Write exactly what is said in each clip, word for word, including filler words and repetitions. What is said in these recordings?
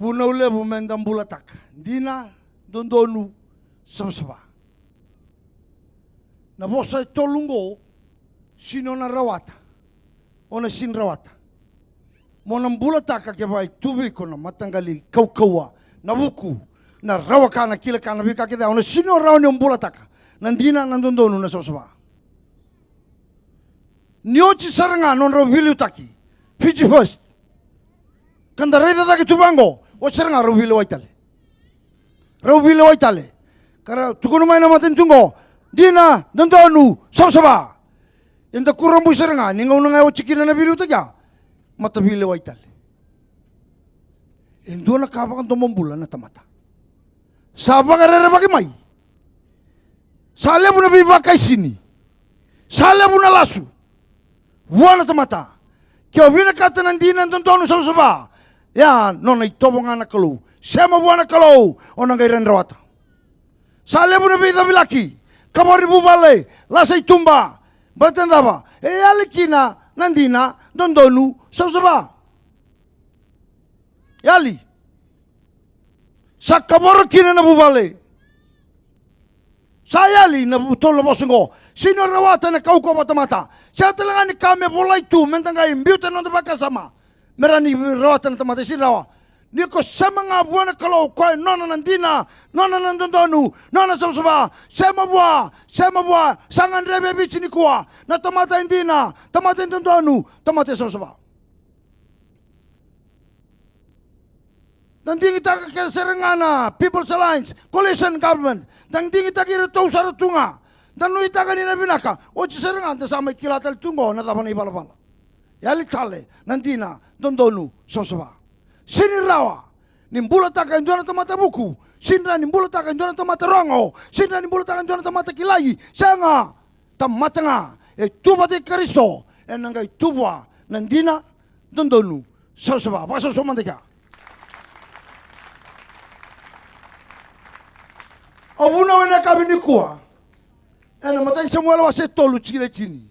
Vunau levu me da bulataka: dina, dodonu, savasava. Na vosa e tolu oqo, sega ni o na rawata, o na sega ni rawata. Mo na bulataka kevaka e tu vei iko na mataqali kaukauwa, na vuku, na rawa ka, na kila ka, na veika kece ya, o na sega ni o rawa ni o bulataka na dina, na dodonu, na savasava. Ni oti sara ga nodrau veiliutaki Fiji First, ka da raica cake tu vaqo, oti sara ga rau veilewai tale. Rau veilewai tale. Ka ra tukuna mai na matanitu oqo: dina, dodonu, savasava. Eda kurabui sara ga ni gauna ga e oti kina na veiliutaki ya, mata veilewai tale. E dua na ka vakadomobula na tamata. Sa vakarerevaki mai. Sa levu na veivakaisini. Sa levu na lasu vua na tamata. Ke o vinakata na dina, dodonu, savasava, ia nona itovo ga na Kalou. Sema vua na Kalou, o na qai rawa ni rawata. Sa levu na veicavilaki, kavoro ni vuvale, lasa i tuba. Baleta na cava? E yali kina na dina, dodonu, savasava. Yali. Sa kavoro kina na vuvale. Sa yali na vu-, tolu na vosa oqo. Sega ni o rawata ena kaukauwa vakatamata. Sega tale ga ni ka me volai tu me da qai biuta na noda vakasama me rawa ni rawata na tamata, e sega ni rawa. Ni ko sema ga vua na Kalou, koya e nona na dina, nona na dodonu, nona na savasava. Sema vua, sema vua. Sa gadrevi e Viti nikua na tamata e dina, tamata e dodonu, tamata e savasava. Da digitaka kece sara ga na People's Alliance, coalition government. Da digitaki iratou sara tu ga. Da nuitaka ni na vinaka. Oti sara ga da sa mai kila tale tu oqo na cava na ivalavala. Yali tale na dina, dodonu, savasava. Sega ni rawa ni bulataka e dua na tamata vuku. Sega ni bulataka e dua na tamata rogo. Sega ni bulataka e dua na tamata kilai. Sega. Tamata ga e tu vata kei Karisito ena qai tu vua na dina, dodonu, savasava. Vakasausau mada i kea. Au vunau ena yakavi nikua ena imatai ni Samuela wase tolu, tikina e tini.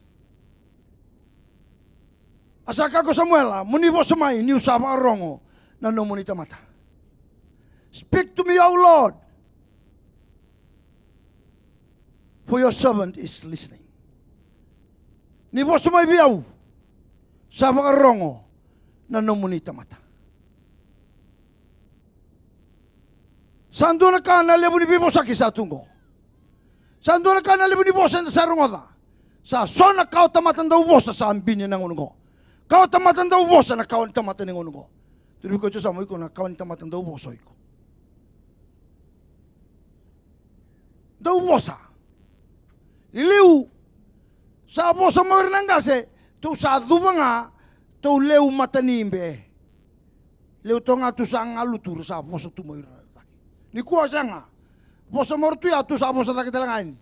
A sa kaya ko Samuela: Mo ni vosa mai, niu sa vakarogo na nomuni tamata. Speak to me, O Lord, for your servant is listening. Ni vosa mai vei au, sa vakarogo na nomuni tamata. Sa dua na ka na levu ni veivosaki sa tu oqo. Sa dua na ka na levu ni vosa eda sa rogoca. Sa so na kawa tamata dau vosa sa bini ena gauna oqo. Kawa tamata dau vosa na kawa ni tamata ena gauna oqo. Tukuna vei koya tu sa mo iko na kawa ni tamata dau vosa o iko. Dau vosa. I liu, sa vosa mai o ira na qase, tou sa cuva ga, tou leu matani be. Leu toka ga, tou sa galu tu, ra sa vosa tu mai o ira cake. Nikua sega. Vosa mai o ira tu ya, tou sa vosa cake tale ga yani.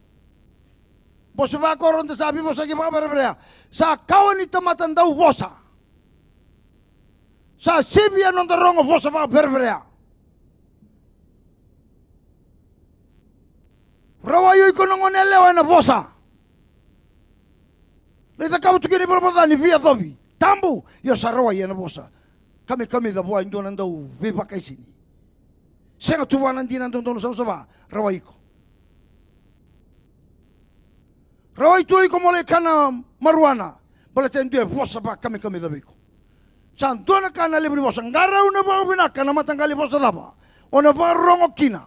Vosa vakoro da sa veivosaki vakavereverea. Sa kawa ni tamata dau vosa. Sa sivia noda rogo vosa vakavereverea. Rawai o iko na gone yalewa ena vosa. Lai cakava tu kina ivalavala ca ni veiyacovi tabu, io sa rawai ena vosa. Kamikamica vua e dua na dau veivakaisini. Sega tu vua na dina, dodonu, savasava. Rawai iko. Rawai tu o iko mo lai kana marijuana, baleta e dua e vosa vakakamikamica vei iko. Sa dua na ka na levu ni vosa. Qarauna vakavinaka na mataqali vosa cava o na vakarogo kina.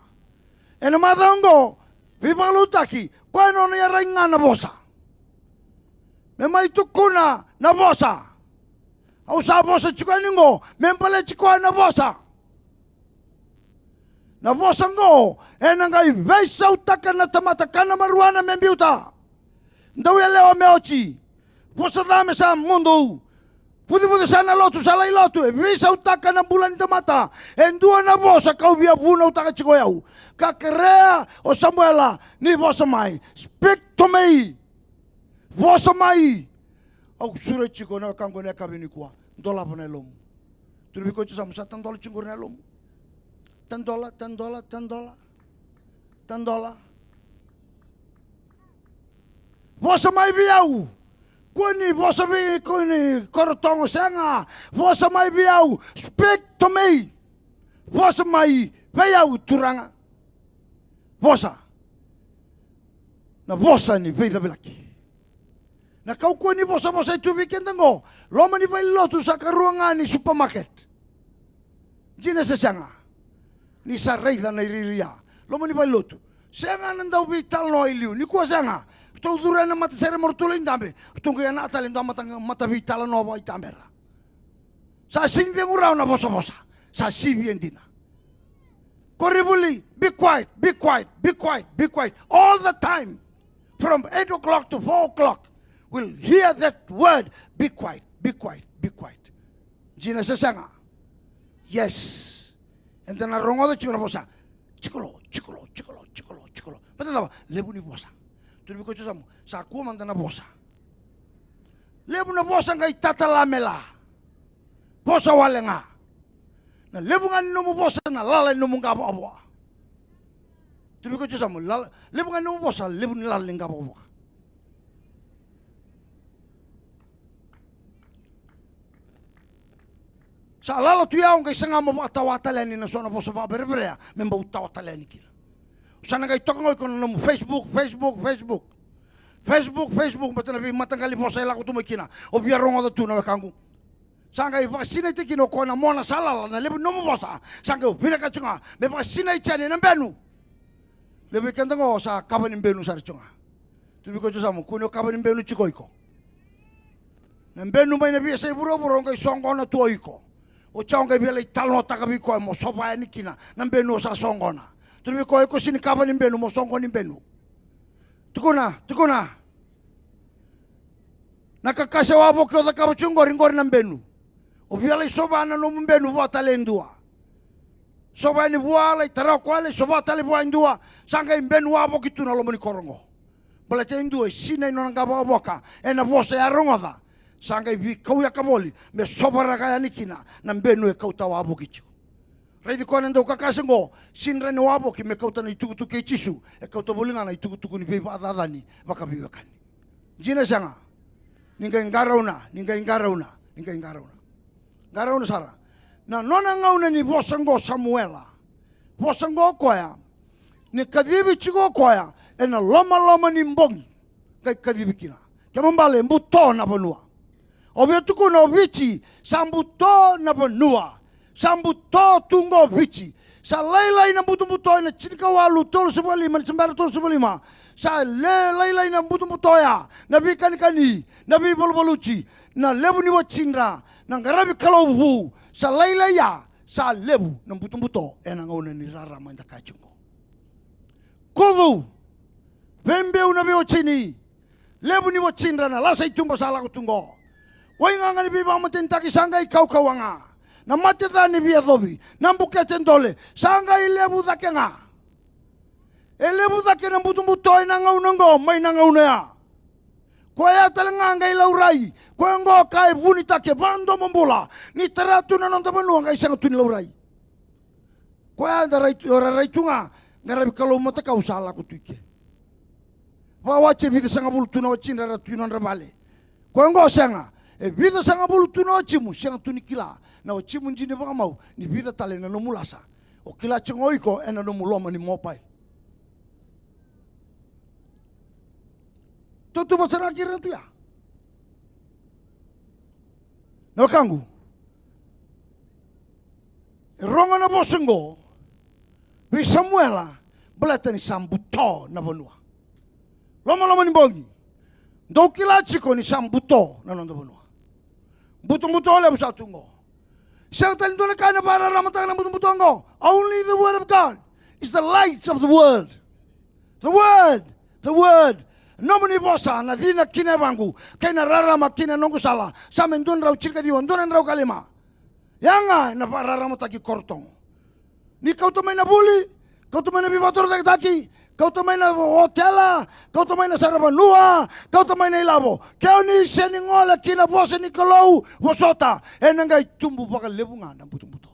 Ena macawa oqo, veivakalougatataki, koya e nona iyaragi ga na vosa. Me mai tukuna na vosa. Au sa vosa tiko yani oqo, me baleti koya na vosa. Na vosa oqo ena qai veisautaka na tamata kana marijuana me biuta. Dau yalewa me oti. Vosa ca me sa mudu. Vucevucesa na lotu, sa lai lotu, e veisautaka na bula ni tamata. E dua na vosa kau via vunautaka tiko o yau. Ka kerea o Samuela ni vosa mai. Speak to me. Vosa mai. Au sureti iko na wekaqu ena yakavi nikua. Dolava na yalomu. Tukuna vei koya tu sa mo sa tadola tiko qori na yalomu. Tadola, tadola, tadola. Tadola. Vosa mai vei au. Kua ni vosa vei, kua ni korotogo, sega. Vosa mai vei au. Speak to me. Vosa mai vei au, Turaga. Vosa. Na vosa ni veicavilaki. Na kaukauwa ni vosavosa e tu vei keda oqo, loma ni valenilotu sa karua ga ni supermarket. Dina se sega? Ni sa raica na iriria loma ni valenilotu. Sega na dau veitalanoa i liu nikua, sega. Ratou curu ena matasere mo ratou lai dabe, ratou qai yana tale e dua mata, mata veitalanoa vakaitabera. Sa sega ni cegu rawa na vosavosa. Sa sivia dina. Koronivuli, be quiet, be quiet, be quiet, be quiet. All the time. From eight o'clock to four o'clock, we'll hear that word, be quiet, be quiet, be quiet. Dina se sega? Yes. Eda na rogoca tiko na vosa. Jiko lo, jiko lo, jiko lo, jiko lo, jiko lo. Baleta na cava? Levu ni vosa. Tukuna vei koya tiko yasamu, sa kua mada na vosa. Levu na vosa qai tatala me la. Vosa wale ga. Na levu ga ni nomu vosa na lala ni nomu qavokavoka. Tukuna vei koya tiko yasamu, lala, levu ga ni nomu vosa, levu ni lala ni qavokavoka. Sa lala tu ya, o qai saga mo vakatawa tale yani na so na vosa vakavereverea me bau tawa tale yani kina. O sa na qai toka ga o iko na nomu Facebook, Facebook, Facebook. Facebook, Facebook, baleta na veimataqali vosa e lako tu mai kina. O via rogoca tu, na wekaqu. Sa qai vakasinaiti kina o koya na mona sa lala, na levu ni nomu vosa. Sa qai o vinakata tiko ga me vakasinaiti yani na benu. Levu vei keda qo sa kava ni benu sara tiko ga. Tukuna vei koya tiko yasamu, kua ni o kava ni benu tiko o iko. Na benu mai na veiyasai vuravura o qai soqona tu o iko. Oti ya o qai via lai talanoataka vei koya mo sova yani kina na benu o sa soqona. Tukuna vei koya, o iko sega ni kava ni benu, mo soqoni benu. Tukuna, tukuna. Na kakase wavoki o cakava tiko qori, qori na benu. O via lai sova na nomu benu vua tale e dua. Sova yani vua, lai tara o koya, lai sova tale vua e dua. Sa qai benu wavoki tu na loma ni koro oqo. Baleta e dua e sinai nona qavokavoka ena vosa e a rogoca. Sa qai veikauyaka voli me sovaraka yani kina na benu e kauta wavoki tiko. Raici koya na daukakase oqo, sega ni rawa ni wavoki me kauta na itukutuku kei Jisu, e kauta voli ga na itukutuku ni veivakacacani vakaveiwekani. Dina sega? Ni qai qarauna, ni qai qarauna, ni qai qarauna. Qarauna sara. Na nona gauna ni vosa oqo Samuela. Vosa oqo o koya. Ni kacivi tiko o koya ena lomaloma ni bogi. Qai kacivi kina. Kena ibalebale e buto na vanua. O via tukuna o Viti, sa buto na vanua. Sa buto tu qo Viti. Sa lailai na butobuto ena tinikawalu tolusagavulu ka lima, ni se bera tolusagavulu ka lima. Sa le lailai na butobuto ya, na veikanikani, na veivaluvaluti, na levu ni watidra, na qaravi kalou vu. Sa lailai ya, sa levu na butobuto ena gauna ni rarama eda kaya tiko qo. Kuvu, veibeu na veiwatini, levu ni watidra, na lasa i tuba sa lako tu qo. Waigaga ni veivakamatenitaki sa qai kaukauwa ga. Na mate ca ni veiyacovi, na bukete dole, sa qai levu cake ga. E levu cake na butobuto ena gauna oqo mai na gauna ya. Koya tale ga qai laurai, koya oqo ka e vunitaki, e vakadomobula. Ni tara tu na noda vanua qai sega tu ni laurai. Koya da rai tu, ra rai tu ga, qaravi kalou matakau sa lako tu i ke. Vakawati e vica sagavulu tu na watidra era tu i nodra vale. Koya oqo sega, e vica sagavulu tu na watimu, sega tu ni kila na watimu dina vakamau ni vica tale na nomu lasa. O kila tiko ga o iko ena nomu loma ni mobile. Tou tu vata sara ga kei ira na tu ya. Na wekaqu, e rogo na vosa oqo vei Samuela, baleta ni sa buto na vanua. Lomaloma ni bogi, dou kila tiko ni sa buto na noda vanua. Butobuto levu sa tu oqo. Sega tale ni dua na ka ena vakararamataka na butobuto oqo. Only the word of God is the light of the world. The word, the word. Nomuni vosa na cina ki na yavaqu, kei na rarama ki na noqu sala. Same dua na drau tinikaciwa, dua na drau ka lima. Ya ga ena vakararamataki Korotogo. Ni kauta mai na vuli, kauta mai na veivakatorocaketaki, kauta mai na otela, kauta mai na saravanua, kauta mai na ilavo. Ke o ni sega ni gole ki na vosa ni Kalou, vosota, ena qai tubu vakalevu ga na butobuto.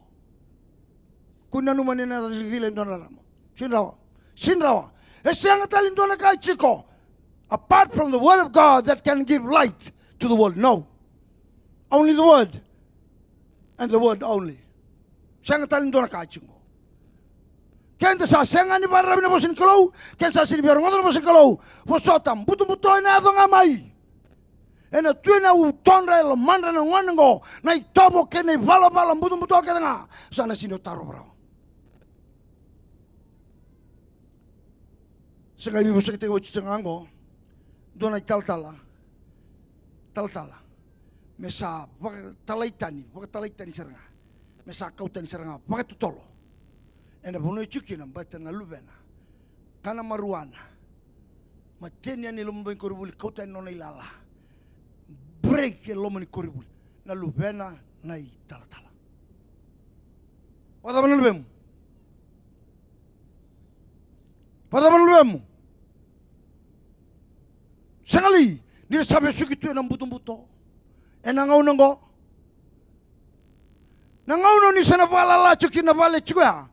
Kua ni nanuma ni na cila e dua na rarama. Sega ni rawa. Sega ni rawa. E sega tale ni dua na ka e tiko apart from the word of God that can give light to the world. No. Only the word. And the word only. Sega tale ni dua na ka e tiko qo. Keda sa sega ni vakararavi na vosa ni Kalou, keda sa sega ni via rogoca na vosa ni Kalou. Vosota, butobuto ena yaco ga mai. Ena tu ena utodra, e lomadra na gone qo, na itovo kei na ivalavala butobuto kece ga. Sa na sega ni o tarova rawa. Sa qai veivosakitaki oti tiko ga qo. Dua na italatala. Talatala. Me sa vakatalai tani, vakatalai tani sara ga. Me sa kau tani sara ga vakatotolo. Ena vanua e tiko kina, baleta na luvena. Kana marijuana. Mateni yani e loma ni koronivuli, kau tani nona ilala. Break e loma ni koronivuli. Na luvena na italatala. Vakacava na luvemu? Vakacava na luvemu? Sega li ni ra sa vesuki tu ena butobuto ena gauna oqo? Na gauna ni sa na vakalala tiko kina na vale tiko ya,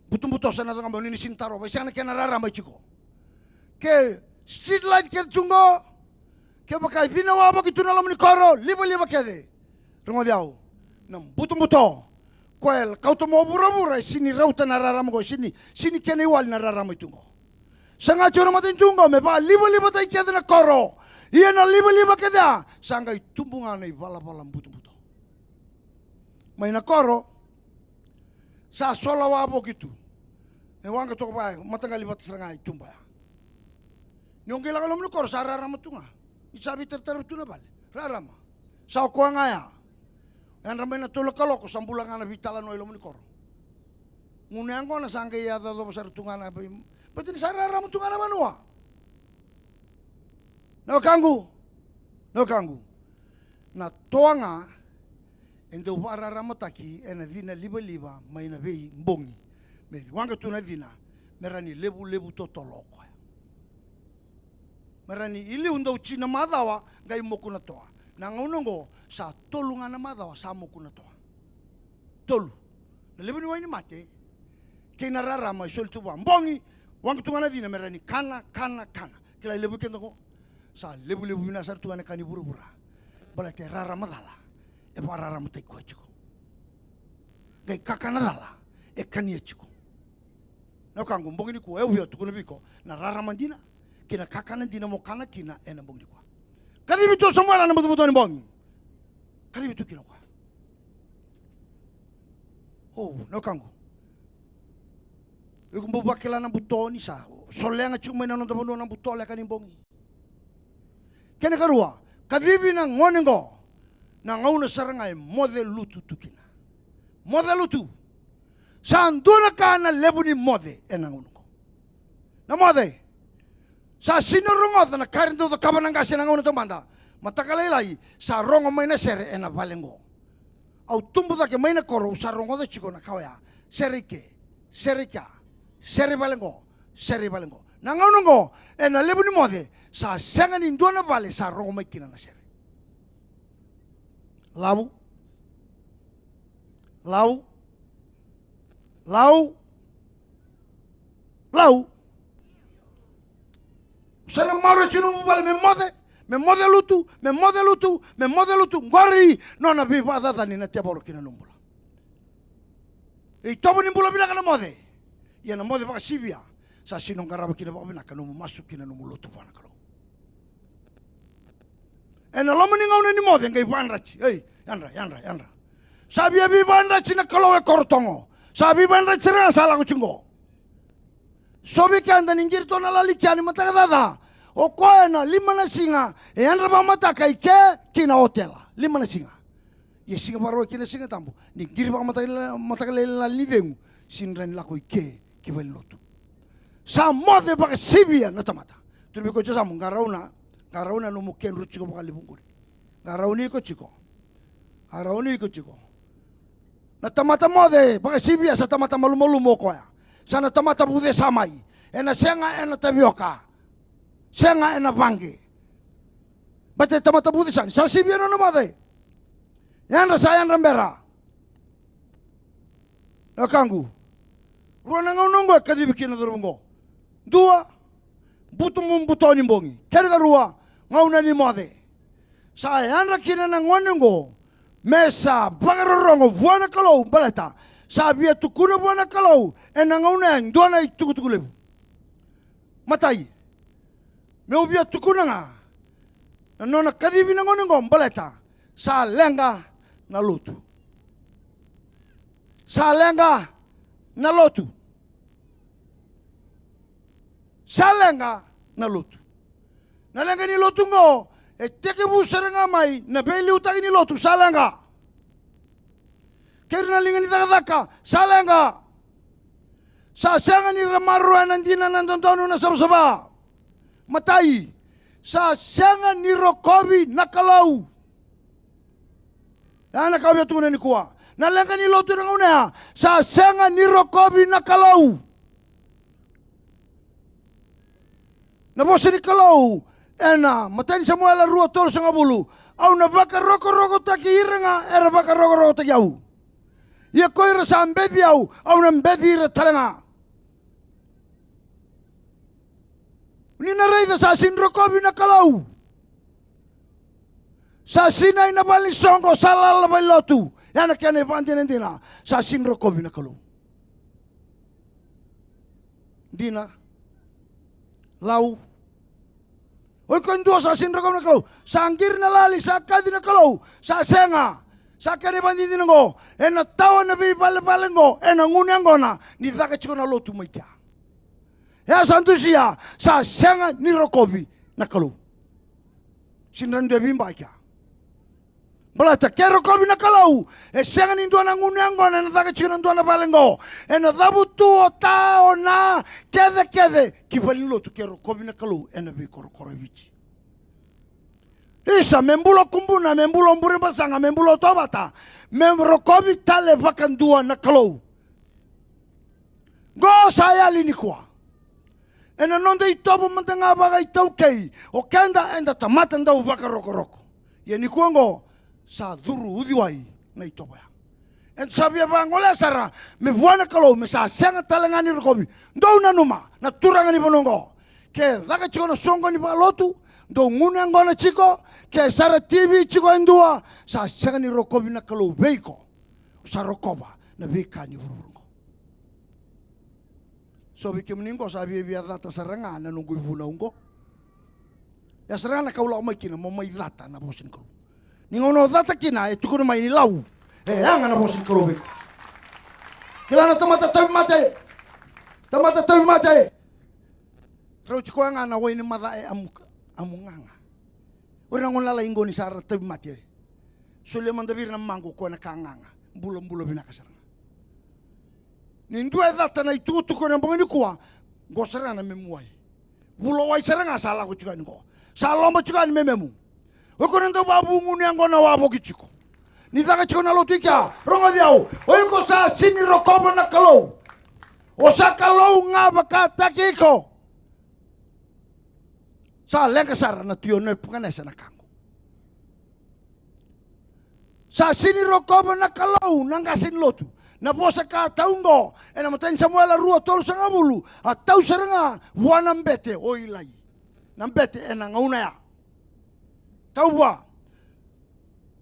butobuto sa na caka mai, ni sega ni tarova, e sega na kena rarama e tiko. Ke street light kece tu qo, kevaka e cina wavoki tu na loma ni koro, livaliva kece. Rogoci au, na butobuto. Koya e kauta mai vuravura, e sega ni rauta na rarama qo, e sega ni, sega ni kena iwali na rarama e tu qo. Saga tiko na matanitu qo me vakalivalivataki kece na koro. Ia na livaliva kece ya, sa qai tubu ga na ivalavala butobuto. Mai na koro, sa sola wavoki tu. E waqa toka vaya, mataqali vata sara ga i tuba ya. Ni o qai lako i loma ni koro, sa rarama tu ga. Ni sa veitaratara tu na vale. Rarama. Sa o koya ga ya. Yadra mai na tolu na kaloko, sa bula ga na veitalanoa i loma ni koro. Gunu yaqona sa qai yacoyacova sara tu ga na vei, baleta ni sa rarama tu ga na vanua. Na wekaqu, na wekaqu. Na toa ga e dau vakararamataki ena cina livaliva mai na veibogi. Me waqa tu na cina, me rawa ni levulevu totolo o koya. Me rawa ni i liu dau tini na macawa, qai moku na toa. Na gauna oqo, sa tolu ga na macawa, sa moku na toa. Tolu. Na levu ni wainimate kei na rarama e soli tu vua. Bogi, waqa tu ga na cina me rawa ni kana, kana, kana. Kila e levu keda qo. Sa levulevu vinaka sara tu ga na ka ni vuravura. Baleta e rarama cala. E vakararamataki koya tiko. Qai kakana cala. E kania tiko. Na wekaqu, bogi nikua, e au via tukuna vei iko na rarama dina kei na kakana dina mo kana kina ena bogi nikua. Kacivi tu o Samuela na butobuto ni bogi. Kacivi tu kina o koya. O, na wekaqu. Iko bau vakila na buto ni sa solega tiko mai na noda vanua na buto leka ni bogi. Kena karua, kacivi na gone qo. Na gauna sara ga e moce lutu tu kina. Moce lutu. Sa dua na ka na levu ni moce ena gauna qo. Na moce. Sa sega ni rogoca na ka era dau cakava na qase ena gauna taumada. Mataka lailai, sa rogo mai na sere ena vale qo. Au tubu cake mai na koro, au sa rogoca tiko na ka oya. Sere i ke, sere i kea, sere i vale qo, sere i vale qo. Na gauna qo, ena levu ni moce, sa sega ni dua na vale sa rogo mai kina na sere. Lau. Lau. Lau. Lau. Sa na maroroi tiko nomu vale me moce, me moce lutu, me moce lutu, me moce lutu. Qori nona veivakacacani na tevoro ki na nomu bula. E itovo ni bula vinaka na moce. Ia na moce vakasivia sa sega ni qarava kina vakavinaka nomu masu kina nomu lotu vua na Kalou. Ena loma ni gauna ni moce qai vakayadrati. Ei, yadra, yadra, yadra. Sa via veivakayadrati na Kalou e Korotogo. Sa veivakayadrati sara ga sa lako tiko qo. So vei keda ni qiri toka na lali kea ni mataka caca. O koya ena lima na siga e yadra vakamataka i ke ki na otela. Lima na siga. Ia siga Vakarauwai kei na Siga Tabu ni qiri vakamataka, mataka lailai ni cegu, sega ni rawa ni lako i ke ki valenilotu. Sa moce vakasivia na tamata. Tukuna vei koya o Josamu, qarauna, qarauna nomu kedru tiko vakalevu qori. Qarauni iko tiko. Qarauni iko tiko. Na tamata moce vakasivia sa tamata malumalumu o koya. Sa na tamata vucesa mai. Ena sega ena tavioka. Sega ena vaqe. Baleta e tamata vucesa ni sa sivia nona moce. Yadra sa yadra bera. Na wekaqu. Rua na gauna oqo e kacivi kina na cauravou oqo. Dua, butobuto ni bogi. Kena karua, gauna ni moce. Sa yadra kina na gone oqo me sa vakarorogo vua na Kalou baleta Sa via tukuna vua na Kalou ena gauna ya e dua na itukutuku levu. Matai, meu via tukuna ga na nona kacivi na gone oqo baleta sa leqa na lotu. Sa leqa na lotu. Sa leqa na lotu. Na leqa ni lotu oqo e tekivu sara ga mai na veiliutaki ni lotu, sa leqa. Kei ira na liga ni cakacaka, sa leqa. Sa sega ni ra maroroya na dina, na dodonu, na savasava. Matai, sa sega ni rokovi na Kalou. Ya na ka au via tukuna nikua. Na leqa ni lotu ena gauna ya, sa sega ni rokovi na Kalou. Na vosa ni Kalou ena imatai ni Samuela rua tolusagavulu: Au na vakarokorokotaki ira ga era vakarokorokotaki au. Ia ko ira sa beci au, au na beci ira tale ga. Ni na raica, sa sega ni rokovi na Kalou. Sa sinai na vale ni soqo, sa lala na valenilotu. Ya na kena ivakadinadina, sa sega ni rokovi na Kalou. Dina. Lau. O iko e dua sa sega ni rokovi na Kalou. Sa qiri na lali, sa kaci na Kalou. Sa sega. Sa kena ivakadinadina oqo. Ena tawa na veivalevale oqo ena gunu yaqona ni caka tiko na lotu mai kea. E a sa dusia, sa sega ni rokovi na Kalou. Sega ni dua e veiba i kea. Baleta ke rokovi na Kalou, e sega ni dua na gunu yaqona ena caka tiko na dua na vale oqo. Ena cavutu o ta, o na, kecekece ki valenilotu, ke rokovi na Kalou ena veikorokoro e Viti. Isa, me bula o Kubuna, me bula o Burebasaga, me bula o Tovata, me rokovi tale vakadua na Kalou. Qo sa yali nikua. Ena noda itovo mada ga vakaitaukei, o keda eda tamata dau vakarokoroko. Ia nikua oqo sa curu uciwai na itovo ya. Eda sa via vagolea sara me vua na Kalou, me sa sega tale ga ni rokovi. Dou nanuma, na turaga ni vanua oqo, ke caka tiko na soqo ni vakalotu, dou gunu yaqona tiko, ke sara T V tiko e dua, sa sega ni rokovi na Kalou vei iko. Sa rokova na veika ni vuravura oqo. So vei kemuni oqo sa viavia cata sara ga na noqu ivunau oqo. Ya sara ga na ka au lako mai kina, mo mai cata na vosa ni Kalou. Ni gauna o cata kina, e tukuna mai ni Lau, e yaga na vosa ni Kalou vei iko. Kila na tamata tauvimate. Tamata tauvimate. Rauti koya ga na wai ni maca e amu, amu gaga. O ira na gone lalai oqo ni sa ra tauvimate, solia mada vei ira na maqo, o koya na ka gaga. Bulabula vinaka sara ga. Ni dua e cata na itukutuku ena bogi nikua, qo sara ga na memu wai. Vula wai sara ga sa lako tiko yani qo. Sa loba tiko yani me memu. O iko na dau vakavugu ni yaqona wavoki tiko. Ni caka tiko na lotu i kea, rogoci au. O iko sa sega ni rokova na Kalou. O sa Kalou ga vakataki iko. Sa leqa sara na tui o Nepukanesa na ka qo. Sa sega ni rokova na Kalou na qase ni lotu. Na vosa ka tau qo ena imatai ni Samuela rua tolusagavulu, a tau sara ga vua na bete o Ilai. Na bete ena gauna ya. Tau vua.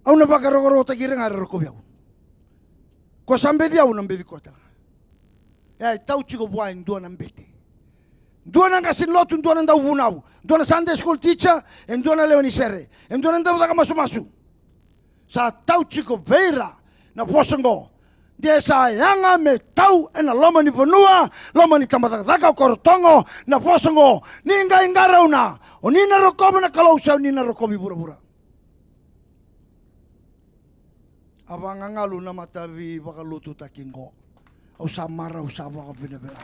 Au na vakarokorokotaki ira ga era rokovi au. Ko sa beci au, na beci koya tale ga. E a tau tiko vua e dua na bete. Dua na qase ni lotu, dua na dauvunau, dua na Sunday school teacher, e dua na lewe ni sere, e dua na daucaka masumasu. Sa tau tiko vei ira na vosa oqo. De sa yaga me tau ena loma ni vanua, loma ni tabacakacaka o Korotogo, na vosa oqo. Ni qai qarauna, o ni na rokova na Kalou se o ni na rokovi vuravura. A vagagalu na matavi vakalotutaki qo. Au sa marau, au sa vakavinavinaka.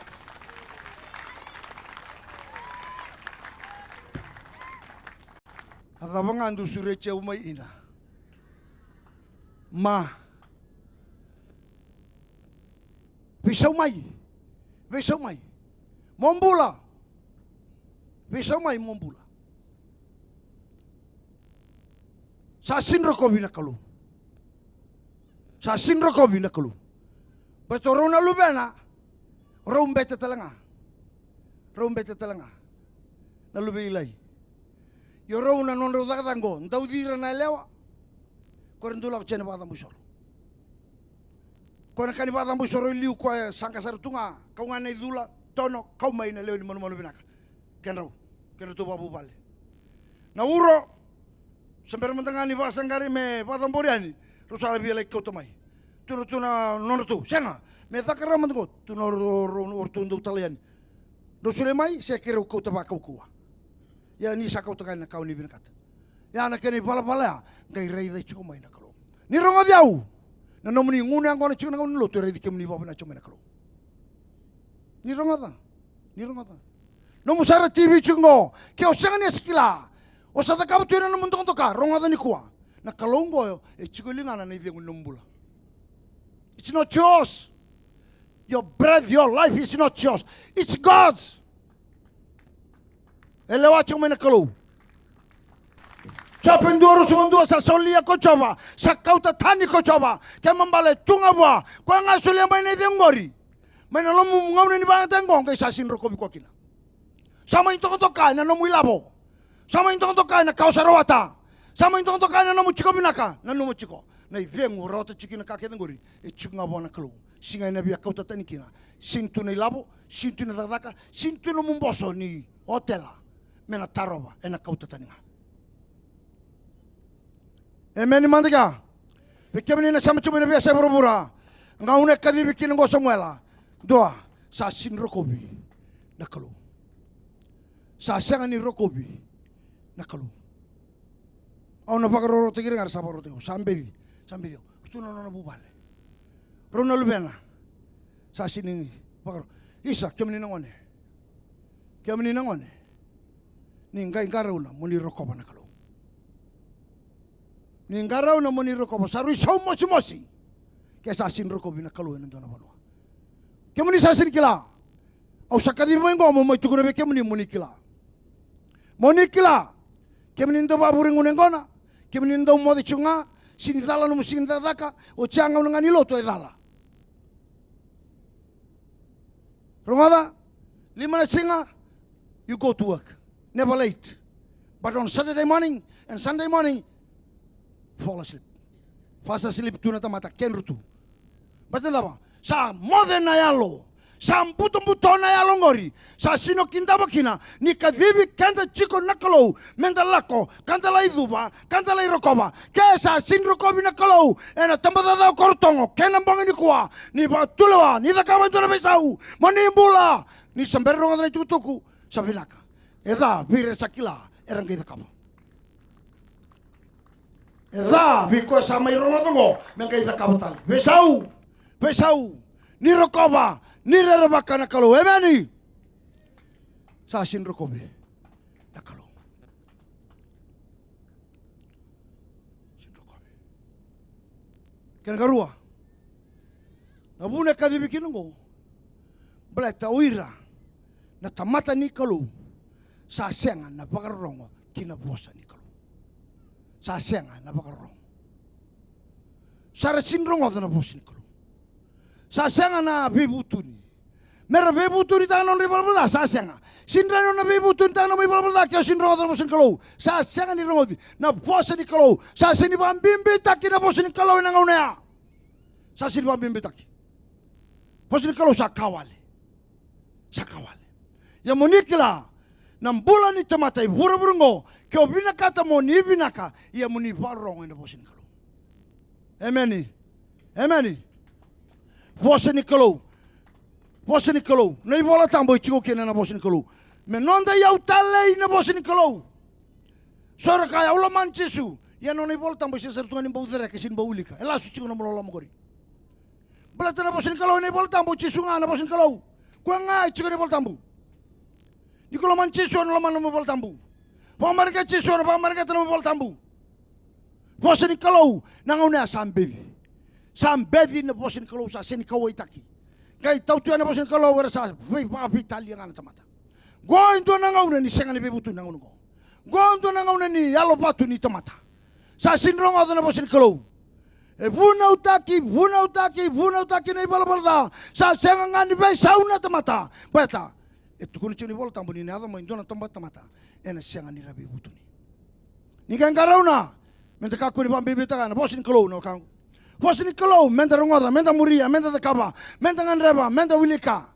A cava ga dou sureti au mai ina? Ma. Veisau mai. Veisau mai. Mo bula. Veisau mai mo bula. Sa sega ni rokovi na Kalou. Sa sega ni rokovi na Kalou. Baleta o rau na luvena, o rau bete tale ga. Rau bete tale ga. Na luve i Ilai. Ia o rau na nodrau cakacaka qo, dauci ira na yalewa. Ko ira dau lako tiko na vakacabo isoro. Koya na ka ni vakacabo isoro i liu, koya e saqa sara tu ga, kau ga na icula, tono, kau mai na lewe ni manumanu vinaka. Kedrau, kedratou vakavuvale. Na uro, se bera mada ga ni vakasaqari me vakacabori yani, rau sa via lai kauta mai. Tu na, tu na nodratou, sega, me caka rawa mada qo, tu na o ratou dau talai yani. Drau solia mai, se keirau kauta vakaukauwa. Ia ni sa kauta ga yani na ka o ni vinakata. Ia na kena ivalavala ya, qai raica tiko mai na Kalou. Ni rogoci au, na nomuni gunu yaqona tiko na gauna ni lotu, e raici kemuni vakavinaka tiko mai na Kalou. Ni rogoca, ni rogoca. Nomu sara T V tiko qo, ke o sega ni a sa kila, o sa cakava tu ena nomu dokadoka, rogoca nikua. Na Kalou qo e tiko e ligana na icegu ni nomu bula. It's not yours. Your breath, your life is not yours. It's God's. E lewa tiko mai na Kalou. Jope dua ruasagavulu ka dua, sa solia ko Jiova, sa kauta tani ko Jiova. Kena ibalebale tu ga vua, koya ga solia mai na icegu qori. Mai na nomu gauna ni vakayagataki qo, qai sa sini rokovi koya kina. Sa mai dokadoka ena nomu ilavo. Sa mai dokadoka ena ka o sa rawata. Sa mai dokadoka ena nomu tiko vinaka, nanuma tiko. Na icegu o rawata tiko kina ka kece qori, e tiko ga vua na Kalou. Sega ni na via kauta tani kina. Sini tu na ilavo, sini tu na cakacaka, sini tu na nomu boso ni otela. Me na tarova, ena kauta tani ga. Emeni mada ga. Vei kemuni na sema tiko mai na veiyasai vuravura. Gauna e kacivi kina qo o Samuela. Dua, sa sini rokovi na Kalou. Sa sega ni rokovi na Kalou. Au na vakarorotaki ira ga era sa vakarorotaki au. Sa beci, sa beci au. Ratou na nona vuvale. Rau na luvena. Sa sini vakaro. Isa, kemuni na gone. Kemuni na gone. Ni qai qarauna mo ni rokova na Kalou. Ni qarauna mo ni rokova, sa rui sau mosimosi. Ke sa sini rokovi na Kalou ena dua na vanua. Kemuni sa sini kila. Au sa kacivi mai qo mo mai tukuna vei kemuni mo ni kila. Mo ni kila. Kemuni dau vakavure gunu yaqona. Kemuni dau moce tiko ga. Sini cala nomu siga ni cakacaka. Oti ya gauna ga ni lotu e cala. Rogoca, lima na siga, you go to work. Never late. But on Saturday morning and Sunday morning, fall asleep. Fast asleep tu na tamata, kedru tu. Baleta na cava? Sa moce na yalo. Sa butobuto na yalo qori. Sa sini kidava kina ni kacivi keda tiko na Kalou. Meda lako, ka da lai cuva, ka da lai rokova. Ke sa sini rokovi na Kalou ena tabacakacaka o Korotogo kei na bogi nikua, ni vakatulewa, ni cakava e dua na veisau, mo ni bula. Ni sa bera ni rogoca na itukutuku, sa vinaka. E ca vei ira era sa kila, era qai cakava. E ca vei koya sa mai rogoca oqo, me qai cakava tale. Veisau, veisau, ni rokova, ni rerevaka na Kalou. Emeni. Sa sini rokovi na Kalou. Sini rokovi. Kena karua, na vuna e kacivi kina oqo, baleta o ira na tamata ni Kalou sa sega na vakarorogo ki na vosa ni Kalou. Sa sega na vakarorogo. Sa ra sini rogoca na vosa ni Kalou. Sa sega na veivutuni. Me ra veivutunitaka na nodra ivalavala ca, sa sega. Sini dua na veivutuni taka na nomu ivalavala ca ke o sini rogoca na vosa ni Kalou. Sa sega ni rogoci na vosa ni Kalou. Sa sini vakabibitaki na vosa ni Kalou ena gauna ya. Sa sini vakabibitaki. Vosa ni Kalou sa ka wale. Sa ka wale. Ia mo ni kila, na bula ni tamata e vuravura oqo, ke o vinakata mo ni vinaka, ia mo ni vakarorogo ena vosa ni Kalou. Emeni. Emeni. Vosa ni Kalou. Vosa ni Kalou. Na iVola Tabu e tiko kina na vosa ni Kalou. Me noda iyau talei na vosa ni Kalou. So era kaya, au lomani Jisu. Ia na nona iVola Tabu e sega sara tu ga ni bau cereka, e sega ni bau wilika. E lasu tiko na nomu loloma qori. Baleta na vosa ni Kalou ena iVola Tabu, o Jisu ga na vosa ni Kalou. Koya ga e tiko ena iVola Tabu. Ni ko lomani Jisu, ena lomana na nomu iVola Tabu. Vakamareqeta Jisu, ena vakamareqeta na nomu iVola Tabu. Vosa ni Kalou, na gauna ya sa beci. Sa beci na vosa ni Kalou, sa sega ni kauwaitaki. Qai tau tu ya na vosa ni Kalou, era sa vei, vakaveitalia ga na tamata. Qo e dua na gauna ni sega ni veivutuni na gauna qo. Qo e dua na gauna ni yalovatu ni tamata. Sa sega ni rogoca na vosa ni Kalou. E vunautaki, vunautaki, vunautaki na ivalavala ca. Sa sega ga ni veisau na tamata. Baleta e tukuna tiko na iVola Tabu ni na yaco mai e dua na tamata, ena sega ni ra veivutuni. Ni qai qarauna, meda kakua ni vakabibitaka na vosa ni Kalou, na wekaqu. Vosa ni Kalou, meda rogoca, meda muria, meda cakava, meda gadreva, meda wilika,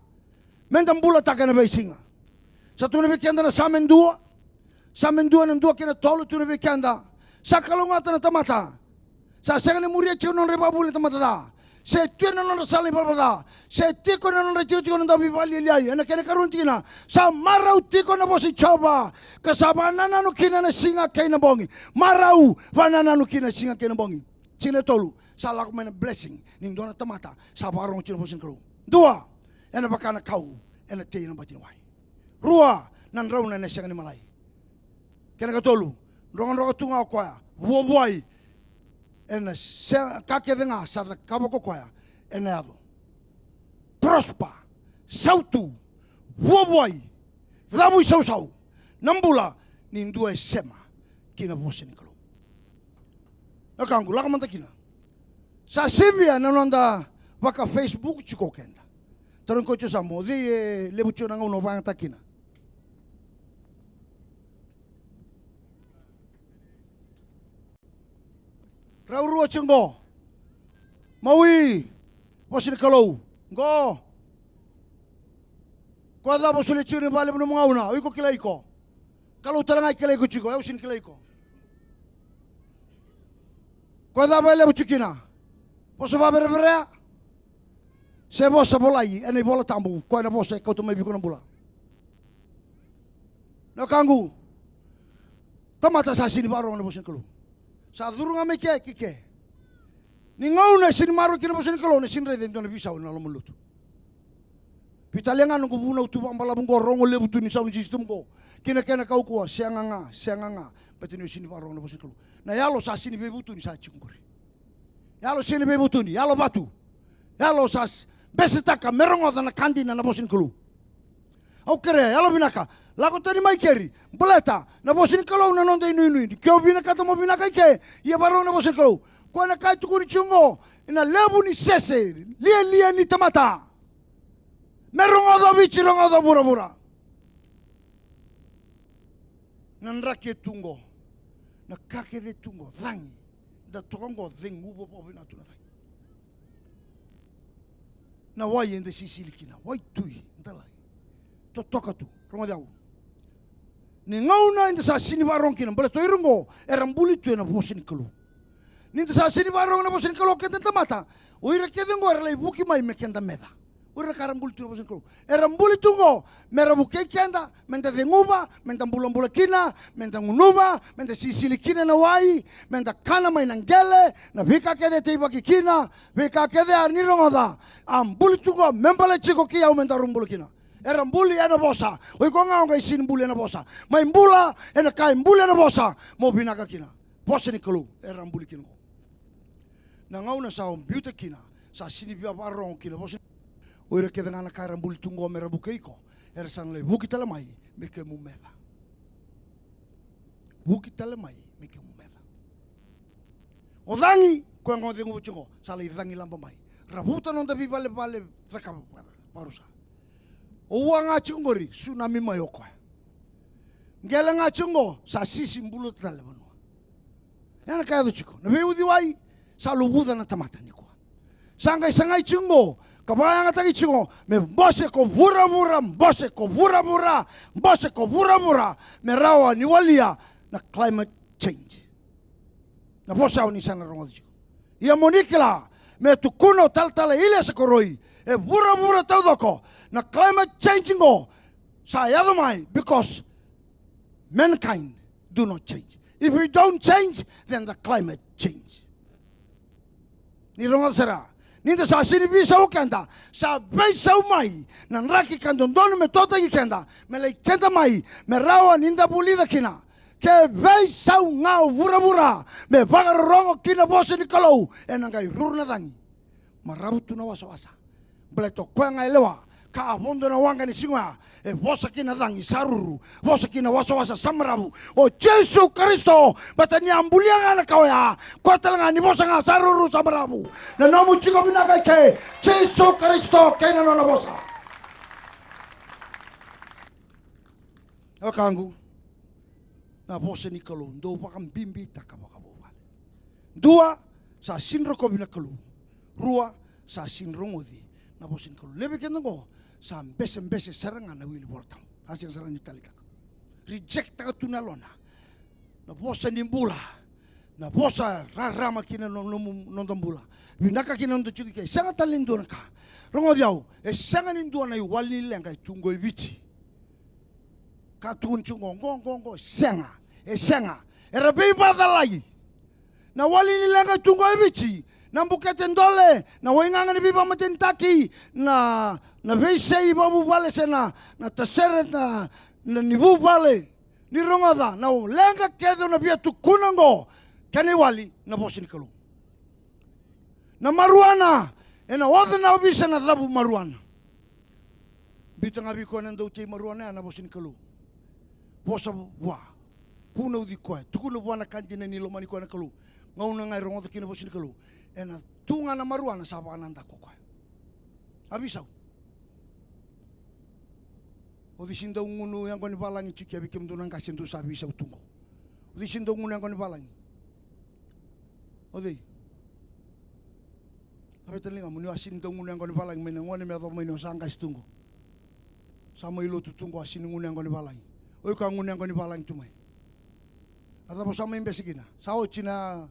meda bulataka ena veisiga. Sa tukuna vei keda na Same dua, Same dua na dua kei na tolu, tukuna vei keda, sa kalougata na tamata sa sega ni muria tiko na nodra ivakavuvuli na tamata ca, se tu ena nodra sala ni valavala ca, se tiko ena nodra itikotiko na dauveivakalialiai. Ena kena ikarua ni tikina, sa marau tiko na vosa i Jiova, ka sa vakanananu kina na siga kei na bogi. Marau, vakanananu kina na siga kei na bogi. Tikina e tolu, sa lako mai na blessing ni dua na tamata sa vakarorogo tiko na vosa ni Kalou. Dua, ena vaka na kau ena tei ena bati ni wai. Rua, na drauna ena sega ni malai. Kena ikatolu, drokadroka tu ga o koya, vuavuai, ena se-, ka kece ga sa cakava ko koya ena yaco. Prosper, sautu, vuavuai, cavu isausau na bula ni dua e sema ki na vosa ni Kalou. Na wekaqu, lako mada kina. Sa sivia na noda vaka-Facebook tiko o keda. Tarogi koya tiko, sa mo cei e levu tiko na gauna o vakayagataka kina? Rau rua tiko qo. Maui, vosa ni Kalou. Qo. Koya cava o solia tiko ni vakalevu nomu gauna, o iko kilai iko. Kalou tale ga e kilai iko tiko, au sega ni kilai iko. Koya cava e levu tiko kina? Vosa vakavereverea se vosa volai ena iVola Tabu, koya na vosa e kauta mai vei iko na bula? Na wekaqu, tamata sa sega ni vakarorogo na vosa ni Kalou. Sa curu ga mai ke ki ke. Ni gauna e sega ni maroroya kina na vosa ni Kalou, na sega ni raica e dua na veisau ena loma ni lotu. Veitalia ga noqu vunau tu vakabalavu qo, rogo levu tu ni sound system qo kei na kena kaukauwa, sega ga, sega ga. Baleta ni o sega ni vakarorogo na vosa ni Kalou. Na yalo sa sega ni veivutuni sa tiko qori. Yalo sega ni veivutuni, yalo vatu. Yalo sa s-, besetaka me rogoca na ka dina na vosa ni Kalou. Au kerea, yalovinaka, lako tani mai keri, baleta na vosa ni Kalou na noda inuinui. Ni ke o vinakata mo vinaka i ke, ia vakarorogo na vosa ni Kalou. Koya na ka e tukuni tiko qo, ena levu ni sese lialia ni tamata, me rogoca o Viti, rogoca o vuravura. Na draki e tu qo, na ka kece e tu qo, cagi. Da toka qo, ceguva vakavinaka tu na cagi. Na wai eda sisili kina, waitui, da lai totoka tu. Rogoci au. Ni gauna eda sa sega ni vakarorogo kina, baleta o ira qo era buli tu ena vosa ni Kalou. Ni da sa sega ni vakarorogo na vosa ni Kalou o keda na tamata, o ira kece qo era lai vuki mai me keda meca. O ira na ka era buli tu na vosa ni Kalou. Era buli tu qo mera vukei keda, meda ceguva, meda bulabula kina, meda gunuva, meda sisili kina na wai, meda kana mai na qele, na veika kece e teivaki kina, veika kece a ni rogoca, a buli tu qo me baleti iko kei au meda rawa ni bula kina. Era buli ena vosa. O iko ga o qai sega ni buli ena vosa. Mai bula ena ka e buli ena vosa, mo vinaka kina. Vosa ni Kalou era buli kina qo. Na gauna sa o biuta kina, sa sega ni via vakarorogo kina vosa. O ira kece ga na ka era buli tu qo mera vukei iko, era sa na lai vuki tale mai me kemu meca. Vuki tale mai me kemu meca. O cagi, koya ga o ceguva tiko qo, sa lai cagi laba mai. Ravuta noda veivalevale, cakava vakarusa. O ua ga tiko qori, sunami mai o koya. Qele ga tiko qo, sa sisi buluta tale vanua. Ya na ka yaco tiko. Na veiuciwai sa luvuca na tamata nikua. Sa qai sagai tiko qo ka vakayagataki tiko me bose ko vuravura, bose ko vuravura, bose ko vuravura, me rawa ni walia na climate change. Na vosa au ni sa na rogoca tiko. Ia mo ni kila, me tukuna o talatala Iliesa Koroi, e vuravura taucoko na climate change qo sa yaco mai because mankind do not change. If we don't change, then the climate change. Ni rogoca sara, ni da sa sega ni veisau o keda, sa veisau mai na draki ka dodonu me totaki keda, me lai keda mai, me rawa ni da vulica kina. Ke veisau ga o vuravura me vakarorogo kina vosa ni Kalou, ena qai ruru na cagi. Maravu tu na wasawasa. Baleta o koya ga e lewa ka a vodo na waqa ni siga oya, e vosa kina cagi sa ruru, vosa kina wasawasa sa maravu. O Jisu Karisito, baleta ni a bulia ga na ka oya, koya tale ga ni vosa ga sa ruru sa maravu. Na nomu tiko vinaka i ke, Jisu Karisito kei na nona vosa. Wekaqu, na vosa ni Kalou dau vakabibitaka vakavuvale. Dua, Sa sini rokovi na Kalou. Rua, sa sini rogoci na vosa ni Kalou. Levu vei keda oqo sa besebese sara ga na wili Vola Tabu. A sega sara ni taleitaka. Reject-taka tu na yalona na vosa ni bula, na vosa rarama ki na no-, nomu, noda bula. Vinaka ki na noda tiko i ke. Sega tale ni dua na ka. Rogoci au, e sega ni dua na iwali ni leqa e tu oqo e Viti. Ka tukuni tiko oqo, oqo, oqo, oqo, sega. E sega. Era veivacalai. Na wali ni leqa e tu oqo e Viti, na bukete dole, na waigaga ni veivakamatenitaki, na, na veisei vakavuvale se na, na tasere na, na ni vuvale, ni rogoca, na leqa kece o na via tukuna oqo, kena iwali, na vosa ni Kalou. Na maruana, ena oca na ovisa na cavu maruana. Biuta ga vei koya na dau tei maruana ya na vosa ni Kalou. Vosa vua. Vunauci koya. Tukuna vua na ka dina ni lomani koya na Kalou. Gauna ga e rogoca kina vosa ni Kalou. Ena tu ga na maruana sa vakanadaku o koya. A veisau. O cei sega ni dau gunu yaqona ni valagi tiko ya vei kemudou na qase dou sa veisau tu qo. O cei sega ni dau gunu yaqona ni valagi. O cei? Laveta na ligamu ni o a sega ni dau gunu yaqona ni valagi mai na gone me yacova mai ni o sa qase tu qo. Sa mai lotu tu qo a sega ni gunu yaqona ni valagi. O iko a gunu yaqona ni valagi tu mai. A cava o sa mai bese kina? Sa oti na,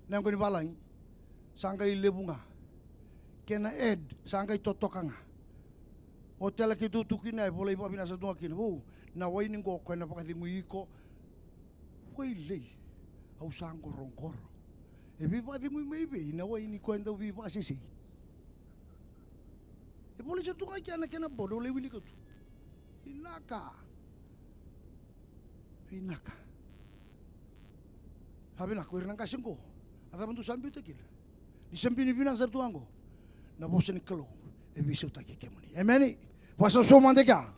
na yaqona ni valagi. Sa qai levu ga. Kena ad, sa qai totoka ga. O tela keitou tu kina e volai vakavinaka sa tu ga kina. Vou, na waini qo koya na vakacegui iko. Wailei, au sa qoroqoro. E veivakacegui mai vei na waini koya dau veivakasesei. E volai sa tu ga kina na kena bodo, au lai wilika tu. Vinaka. Vinaka. A vinaka, o ira na qase qo. A cava dou sa biuta kina? Ni sa bini vinaka sara tu qo. Na vosa ni Kalou e veisautaki kemuni. Emeni. Vakasausau mada kea.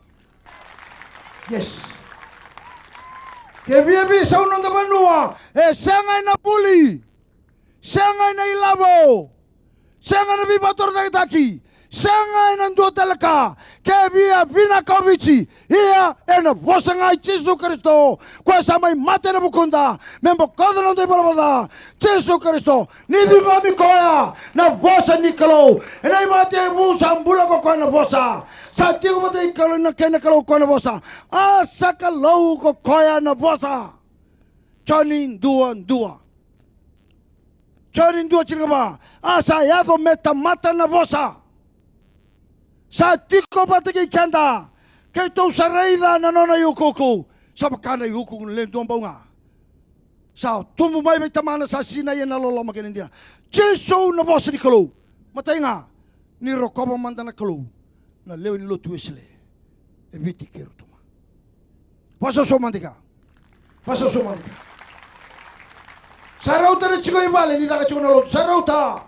Yes. Ke via veisau noda vanua, e sega ena vuli. Sega ena ilavo. Sega ena veivakatorocaketaki. Sega ena dua tale ka. Ke via vinaka o Viti. Ia ena vosa ga i Jisu Karisito, koya sa mai mate ena vukuda me bokoca na noda ivalavala ca. Jisu Karisito, ni ciqomi koya na vosa ni Kalou. Ena iVakatekivu sa bula ko koya na vosa. Sa tiko vata kei na Kalou ko koya na vosa. A sa Kalou ko koya na vosa. Joni dua dua. Joni dua tinikava. A sa yaco me tamata na vosa. Sa tiko vata kei keda. Keitou sa raica na nona iukuuku. Sa vaka na iukuuku ni le duabau ga. Sa tubu mai vei Tamana, sa sinai ena loloma kei na dina. Jisu na vosa ni Kalou. Matai ga, ni rokova mada na Kalou na lewe ni lotu Wesele e Viti kei Rotuma. Vakasausau mada kea. Vakasausau mada kea. Sa rauta na tiko i vale ni caka tiko na lotu. Sa rauta.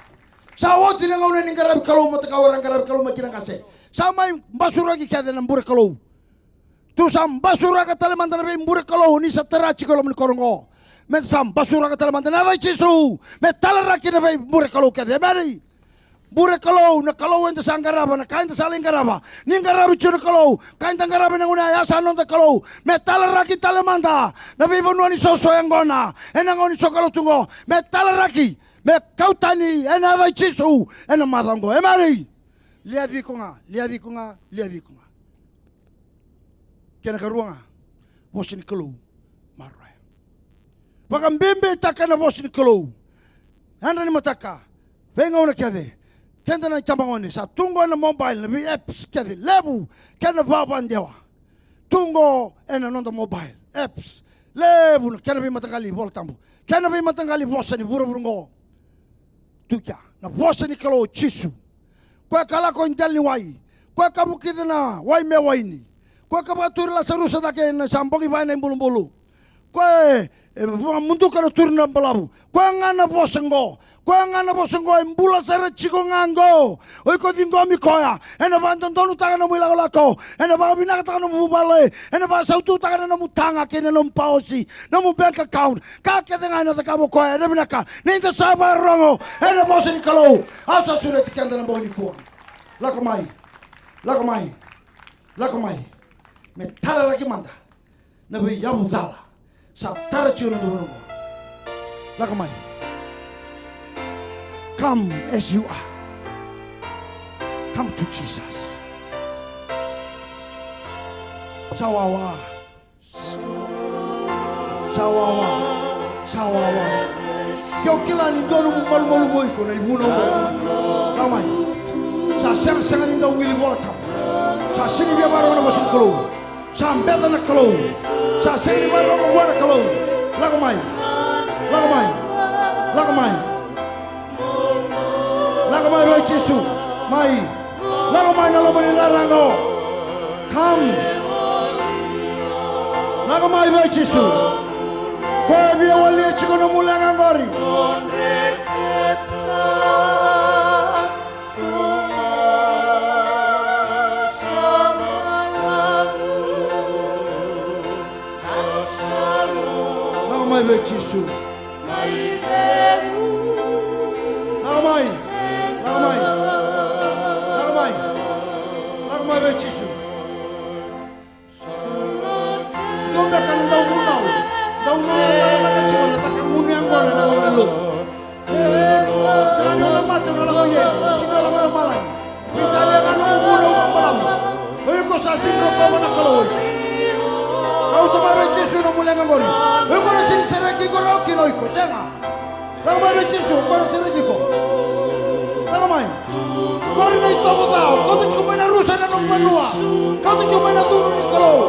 Sa oti na gauna ni qaravi Kalou, matakau era qaravi Kalou mai kina qase. Sa mai basuraki kece na bure Kalou. Tu sa basuraka tale mada na veibure Kalou ni sa tara tiko e loma ni koro oqo. Me sa basuraka tale mada na yaca i Jisu. Me talaraki na veibure Kalou kece. Emeni. Bure Kalou, na Kalou eda sa qarava, na ka eda sa lai qarava. Ni qaravi tiko na Kalou, ka eda qarava ena gauna ya, ya sa noda Kalou. Me talaraki tale mada na veivanua ni soso yaqona ena gauna ni sokalou tu oqo. Me talaraki, me kau tani ena yaca i Jisu ena macawa oqo. Emeni. Liaci iko ga, liaci iko ga, liaci iko ga. Kena karua ga, vosa ni Kalou maroroya. Vakabibitaka na vosa ni Kalou. Yadra ni mataka, veigauna kece, keda na itabagone, sa tu qo ena mobile, na vei apps kece levu, kena vavadewa. Tu qo ena noda mobile apps levu, na kena veimataqali iVola Tabu, kena veimataqali vosa ni vuravura oqo. Tu kea na vosa ni Kalou o Jisu. Koya ka lako i dela ni wai. Koya ka vukica na wai me waini. Koya ka vakaturi Lasarusa cake ena sa bogi va ena ibulubulu. Koya e, e vakamuduka na turu na balavu. Koya ga na vosa oqo. Koya ga na vosa oqo e bula sara tiko ga oqo. O iko ciqomi koya, ena vakadodonutaka nomu ilakolako, ena vakavinakataka nomu vuvale, ena vakasaututaka na nomu taga kei na nomu paosi, nomu bank account. Ka kece ga ena cakava o koya, ena vinaka ni da sa vakarorogo ena vosa ni Kalou. Au sa sureti keda na bogi nikua. Lako mai. Lako mai. Lako mai. Me talaraki mada na veiyavu cala sa tara tiko na duvuna oqo. Lako mai. Come as you are. Come to Jesus. Sa wawa. Sa wawa. Sa wawa. Ke o kila ni dua nomu malumalumu o iko na ivunau oqo, lako mai. Sa segasega ni dau wili Vola Tabu. Sa sega ni via vakarorogo na vosa ni Kalou. Sa beca na Kalou. Sa sega ni vakarorogo vua na Kalou. Lako mai. Lako mai. Lako mai. Lako mai vei Jisu. Mai. Lako mai na loma ni rara qo. Come. Lako mai vei Jisu. Koya e via walia tiko nomu leqa qori. Lako mai vei Jisu. Lako mai. Lako mai. Lako mai. Lako mai vei Jisu. Dua beka na dauvunau. Dauvunau e cakacaka tiko na caka gunu yaqona ena gauna ni lotu. Kila ni o na mate, o na lako i eli, sega ni o lako i lomalagi. Veitalia ga nomu vunau vakabalavu. O iko sa sega ni rokova na Kalou o iko. Kauta mai vei Jisu nomu leqa qori. O iko na sega ni sereki iko rawa kina o iko. Sega. Lako mai vei Jisu, o koya na sereki iko. Lako mai. Qori na itovo ca, o kauta tiko mai na rusa ena nomu vanua. Kauta tiko mai na cudru ni Kalou.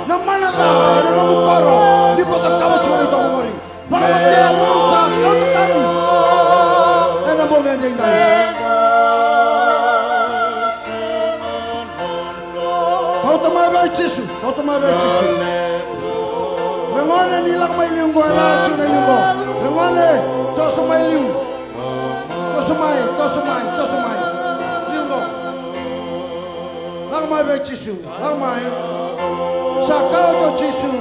Na mana ca ena nomu koro. Ni ko cakava tiko na itovo qori. Vakamatea, vakarusa, kauta tani. Ena bogi edaidai. Kauta mai vei Jisu, kauta mai vei Jisu. Ragone ni lako mai liu qo, e lala tiko na liu qo. Ragone, toso mai liu. Toso mai, toso mai, toso mai. Liu qo. Lako mai vei Jisu, lako mai. Sa kauta o Jisu.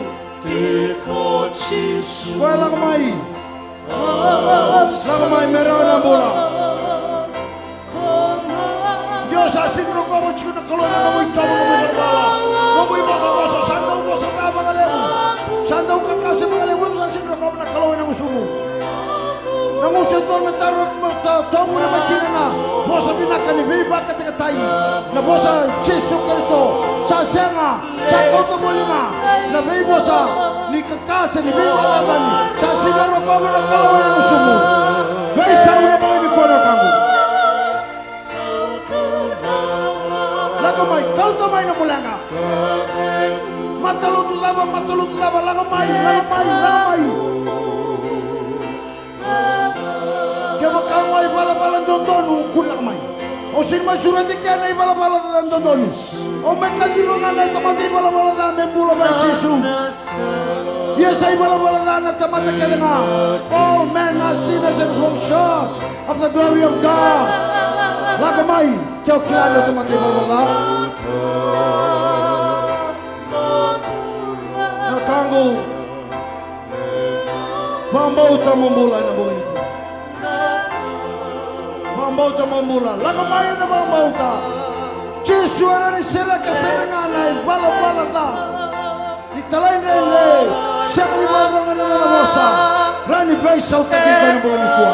Koya lako mai. Lako mai me rawa na bula. Io, sa sega ni rokova tiko na Kalou ena nomu itovo, nomu ivalavala, nomu ivosavosa, sa dau vosa ca vakalevu, sa dau kakase vakalevu, sa sega ni rokova na Kalou ena gusumu. Na gusu e tolu me taro, me ta-, tovure mai kina na vosa vinaka ni veivakatakatai, na vosa Jisu Karisito. Sa sega, sa kauta voli ga na veivosa ni kakase, ni veivakacacani. Sa sega ni rokova na Kalou ena gusumu. Veisau na bogi nikua, na wekaqu. Lako mai, kauta mai na muleqa. Matalotu cava, matalotu cava, lako mai, lako mai, lako mai. Kevaka o ivalavala dodonu, kua ni lako mai. Au sega ni mai sureti kina na ivalavala ca dodonu. Au mai kaciva ga na tamata ivalavala ca me bula vei Jisu. Ia sa ivalavala ca na tamata kece ga. All men are sinners and fall short of the glory of God. Lako mai, ke o kila ni o tamata ivalavala ca. Na wekaqu, vakabauta mo bula ena bogi nikua. Vakabauta mo bula. Lako mai ena vakabauta. Jisu e rawa ni sereka sara ga na ivalavala ca. Ni talaidredre, sega ni vakarorogo ena nona vosa. Rawa ni veisautaki iko ena bogi nikua.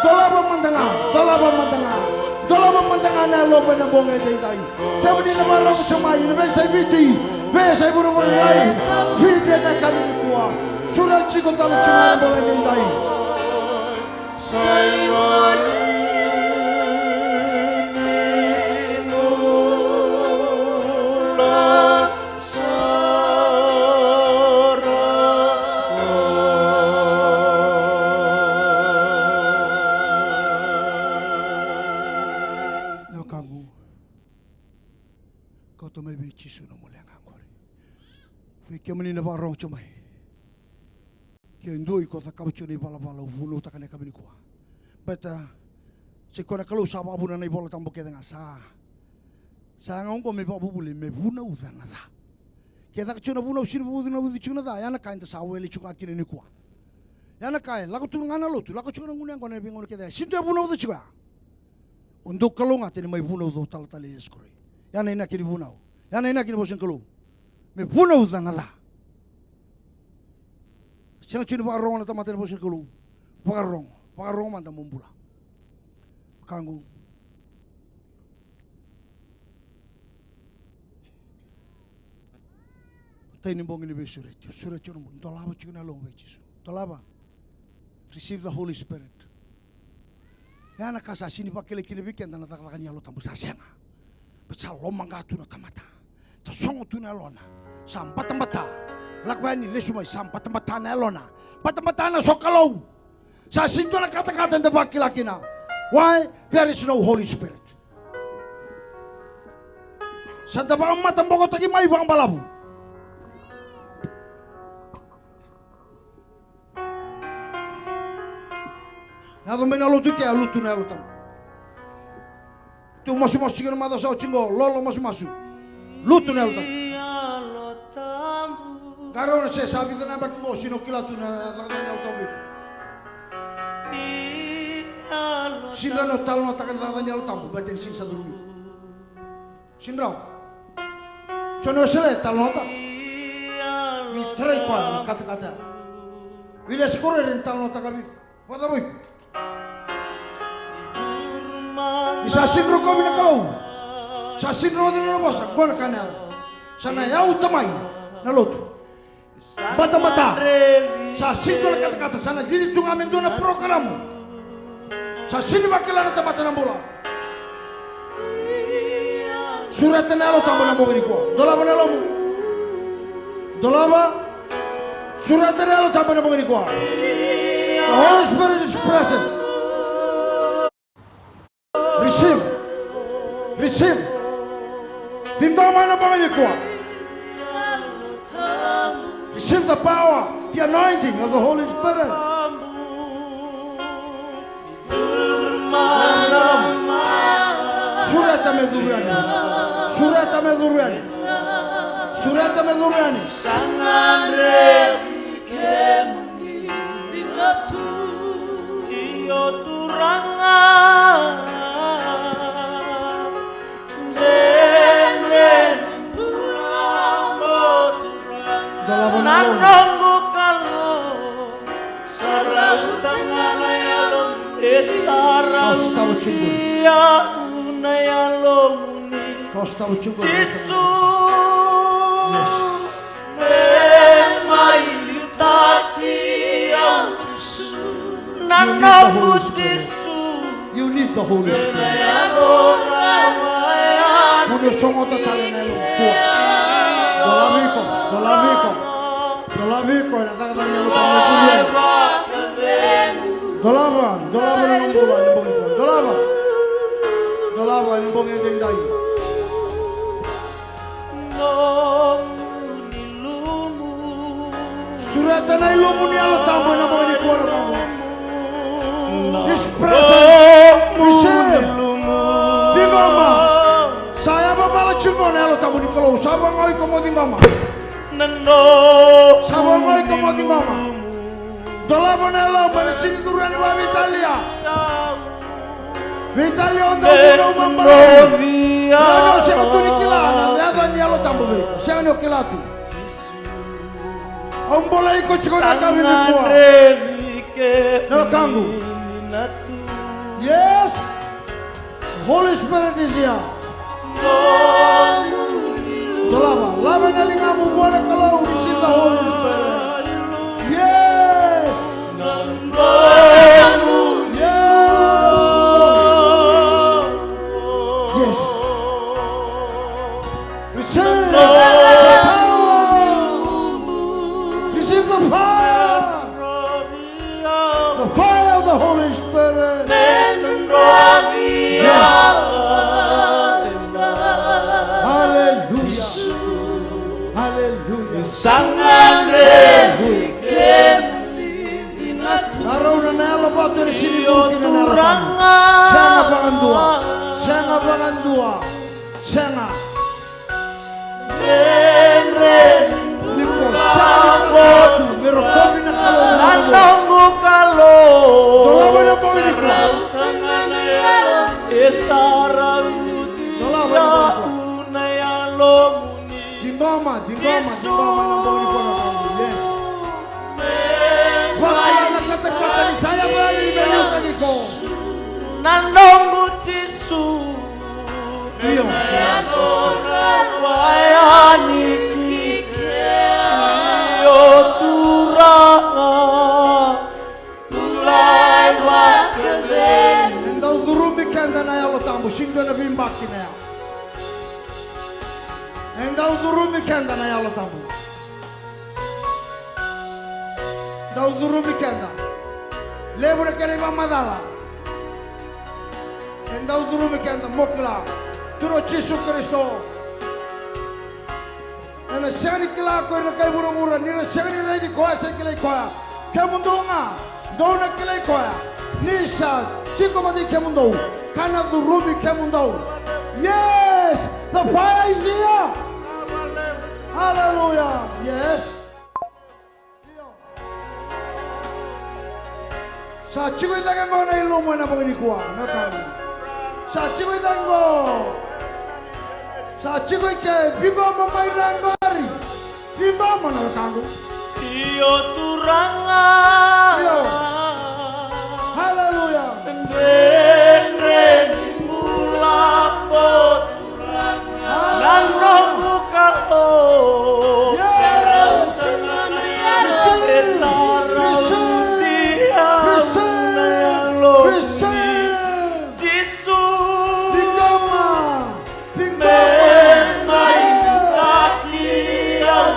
Dolava mada ga, dolava mada ga, dolava mada ga na yalomu ena bogi edaidai. Kemuni na vakarorogo tiko mai ena veiyasai Viti, veiyasai vuravura lai, Viti ena yakavi nikua. Sureti iko tale tiko mai ena bogi edaidai. Na wekaqu, kauta mai vei Jisu na muleqa qori. Vei kemuni na vakarorogo tiko mai. Ke dua iko cakava tiko na ivalavala au vunautaka ena yakavi nikua. Baleta sa i koya na Kalou sa vakavuna na iVola Tabu kece ga sa. Sa yaga oqo me vakavuvuli, me vunauca na ca. Ke caka tiko na vunau, sega ni vunauci tiko na ca, ya na ka eda sa wele tiko ga kina nikua. Ya na ka e lako tu ga na lotu, lako tiko na gunu yaqona ena veigauna kece ya. Sega ni dua e vunauca tiko ya. O dau kalougata ni mai vunauca o talatala Iesu Karisito. Ya na inaki ni vunau. Ya na inaki ni vosa ni Kalou. Me vunauca na ca. Sega tiko ni vakarorogo na tamata ena vosa ni Kalou. Vakarorogo. Vakarorogo mada mo bula. Wekaqu. Matai ni bogi ni veisureti. Sureti na bogi. Dolava tiko na yalomu vei Jisu. Dolava. Receive the Holy Spirit. Ya na ka sa sini vakilai kina vei keda na cakacaka ni Yalo Tabu, sa sega. Baleta sa lomaqa tu na tamata. Tasogo tu na yalona. Sa batabata. Lako yani, lesu mai, sa batabata na yalona. Batabata na sokalou. Sa sini dua na katakata eda vakila kina. Why? There is no Holy Spirit. Sa da vakamatabokotaki mai vakabalavu. Yaco mai na lotu ke, a lutu na Yalo Tabu. Tu masumasu tiko na macawa sa oti qo, lolo masumasu. Lutu na Yalo Tabu. Qarauna se sa vica na yabaki qo, sini o kila tu na cakacaka ni Yalo Tabu. Sini rawa ni o talanoataka na cakacaka ni Yalo Tabu, baleta ni sini sa curumi. Sini rawa. Joni Wesele, talanoataka. Ni tarai koya na katakata. Wili Yasikoro, era ni talanoataka vei iko. Vakacava o iko? Ni sa sini rokovi na Kalou. Sa sini rogoci na nona vosa, qo na ka ena yaco. Sa na yau tamai na lotu. Batabata. Sa sini dua na katakata, sa na cici tu ga me dua na porokaramu. Sa sini vakila na tamata na bula. Sureta na Yalo Tabu ena bogi nikua. Dolava na yalomu. Dolava. Sureta na Yalo Tabu ena bogi nikua. The Holy Spirit is present. Receive. Receive. Ciqoma ena bogi nikua. Receive the power, the anointing of the Holy Spirit. Sureta me curu yani. Sureta me curu yani. Sureta me curu yani. Io Turaga, dredre ni bula oqo Turaga. Dolava na noqu Kalou. Sa rauta ga na yalomu. E sa rauti au na yalomuni. Jisu. Yes. Me mai liutaki au Jisu. Na noqu Jisu. You need the Holy Spirit. Mo ni sogota tale na Yalo Tabu. Dolava iko, dolava iko. Dolava iko ena cakacaka ni Yalo Tabu. Dolava, dolava na nomu bula ena bogi nikua. Dolava. Dolava ena bogi edaidai. Sureta na ilumu ni Yalo Tabu ena bogi nikua na Kalou. His presence. Receive. Ciqoma. Sa yavavala tiko na Yalo Tabu ni Kalou. Sa vaqo iko mo ciqoma. Sa vaqo iko mo ciqoma. Dolava na yalomu, ena sini curu yani vakaveitalia. Veitalia o dau vunau ma balavu. Ena o sega tu ni kila na yaca ni Yalo Tabu vei iko. Sega ni o kila tu. Au bolei iko tiko na yakavi nikua. Na wekaqu. Yes. Holy Spirit is here. Dolava, lave na ligamu vua na Kalou, receive the Holy Spirit. Yes. Yes. Yes. Receive the power. Receive the fire. The fire of the Holy Spirit. Yes. Hallelujah. Hallelujah. Qarauna na yalo vatu ena sini curu kina na Yalo Tabu. Sega vakadua. Sega vakadua. Sega. Ni ko sa ni ko tu me rokovi na Kalou, na noqu Kalou. Dolava na bogi nikua. E sa rauti au na yalomuni. Ciqoma, ciqoma, ciqoma na bogi nikua na Kalou. Yes. Vakila na katakata ni sa yaco yani me liutaki iko. Na noqu Jisu. Io. Vaya ni ki ke. Io Turaga. Tulai vakacegu. E dau curumi keda na Yalo Tabu, sega ni dua na veibaki na yalo. E dau curumi keda na Yalo Tabu. Dau curumi keda. Levu na kena ivakamacala. E dau curumi keda, mo kila. Turaga o Jisu Karisito. Ena sega ni kila ko ira na kai vuravura, ni ra sega ni raici koya, sa kilai koya. Kemudou ga, dou na kilai koya. Ni sa tiko vata kei kemudou, ka na curumi kemudou. Yes, the fire is here. Hallelujah. Yes. Sa tiko i cake qo na ilumu ena bogi nikua, na wekaqu. Sa tiko i cake qo. Sa tiko i ke, ciqoma mai ra qori. Ciqoma, na wekaqu. Io Turaga. Io. Haleluya. Dredre ni bula qo. Na noqu Kalou. Yes. Receive. Receive. Receive. Jisu. Ciqoma. Ciqoma. Me mai cati au.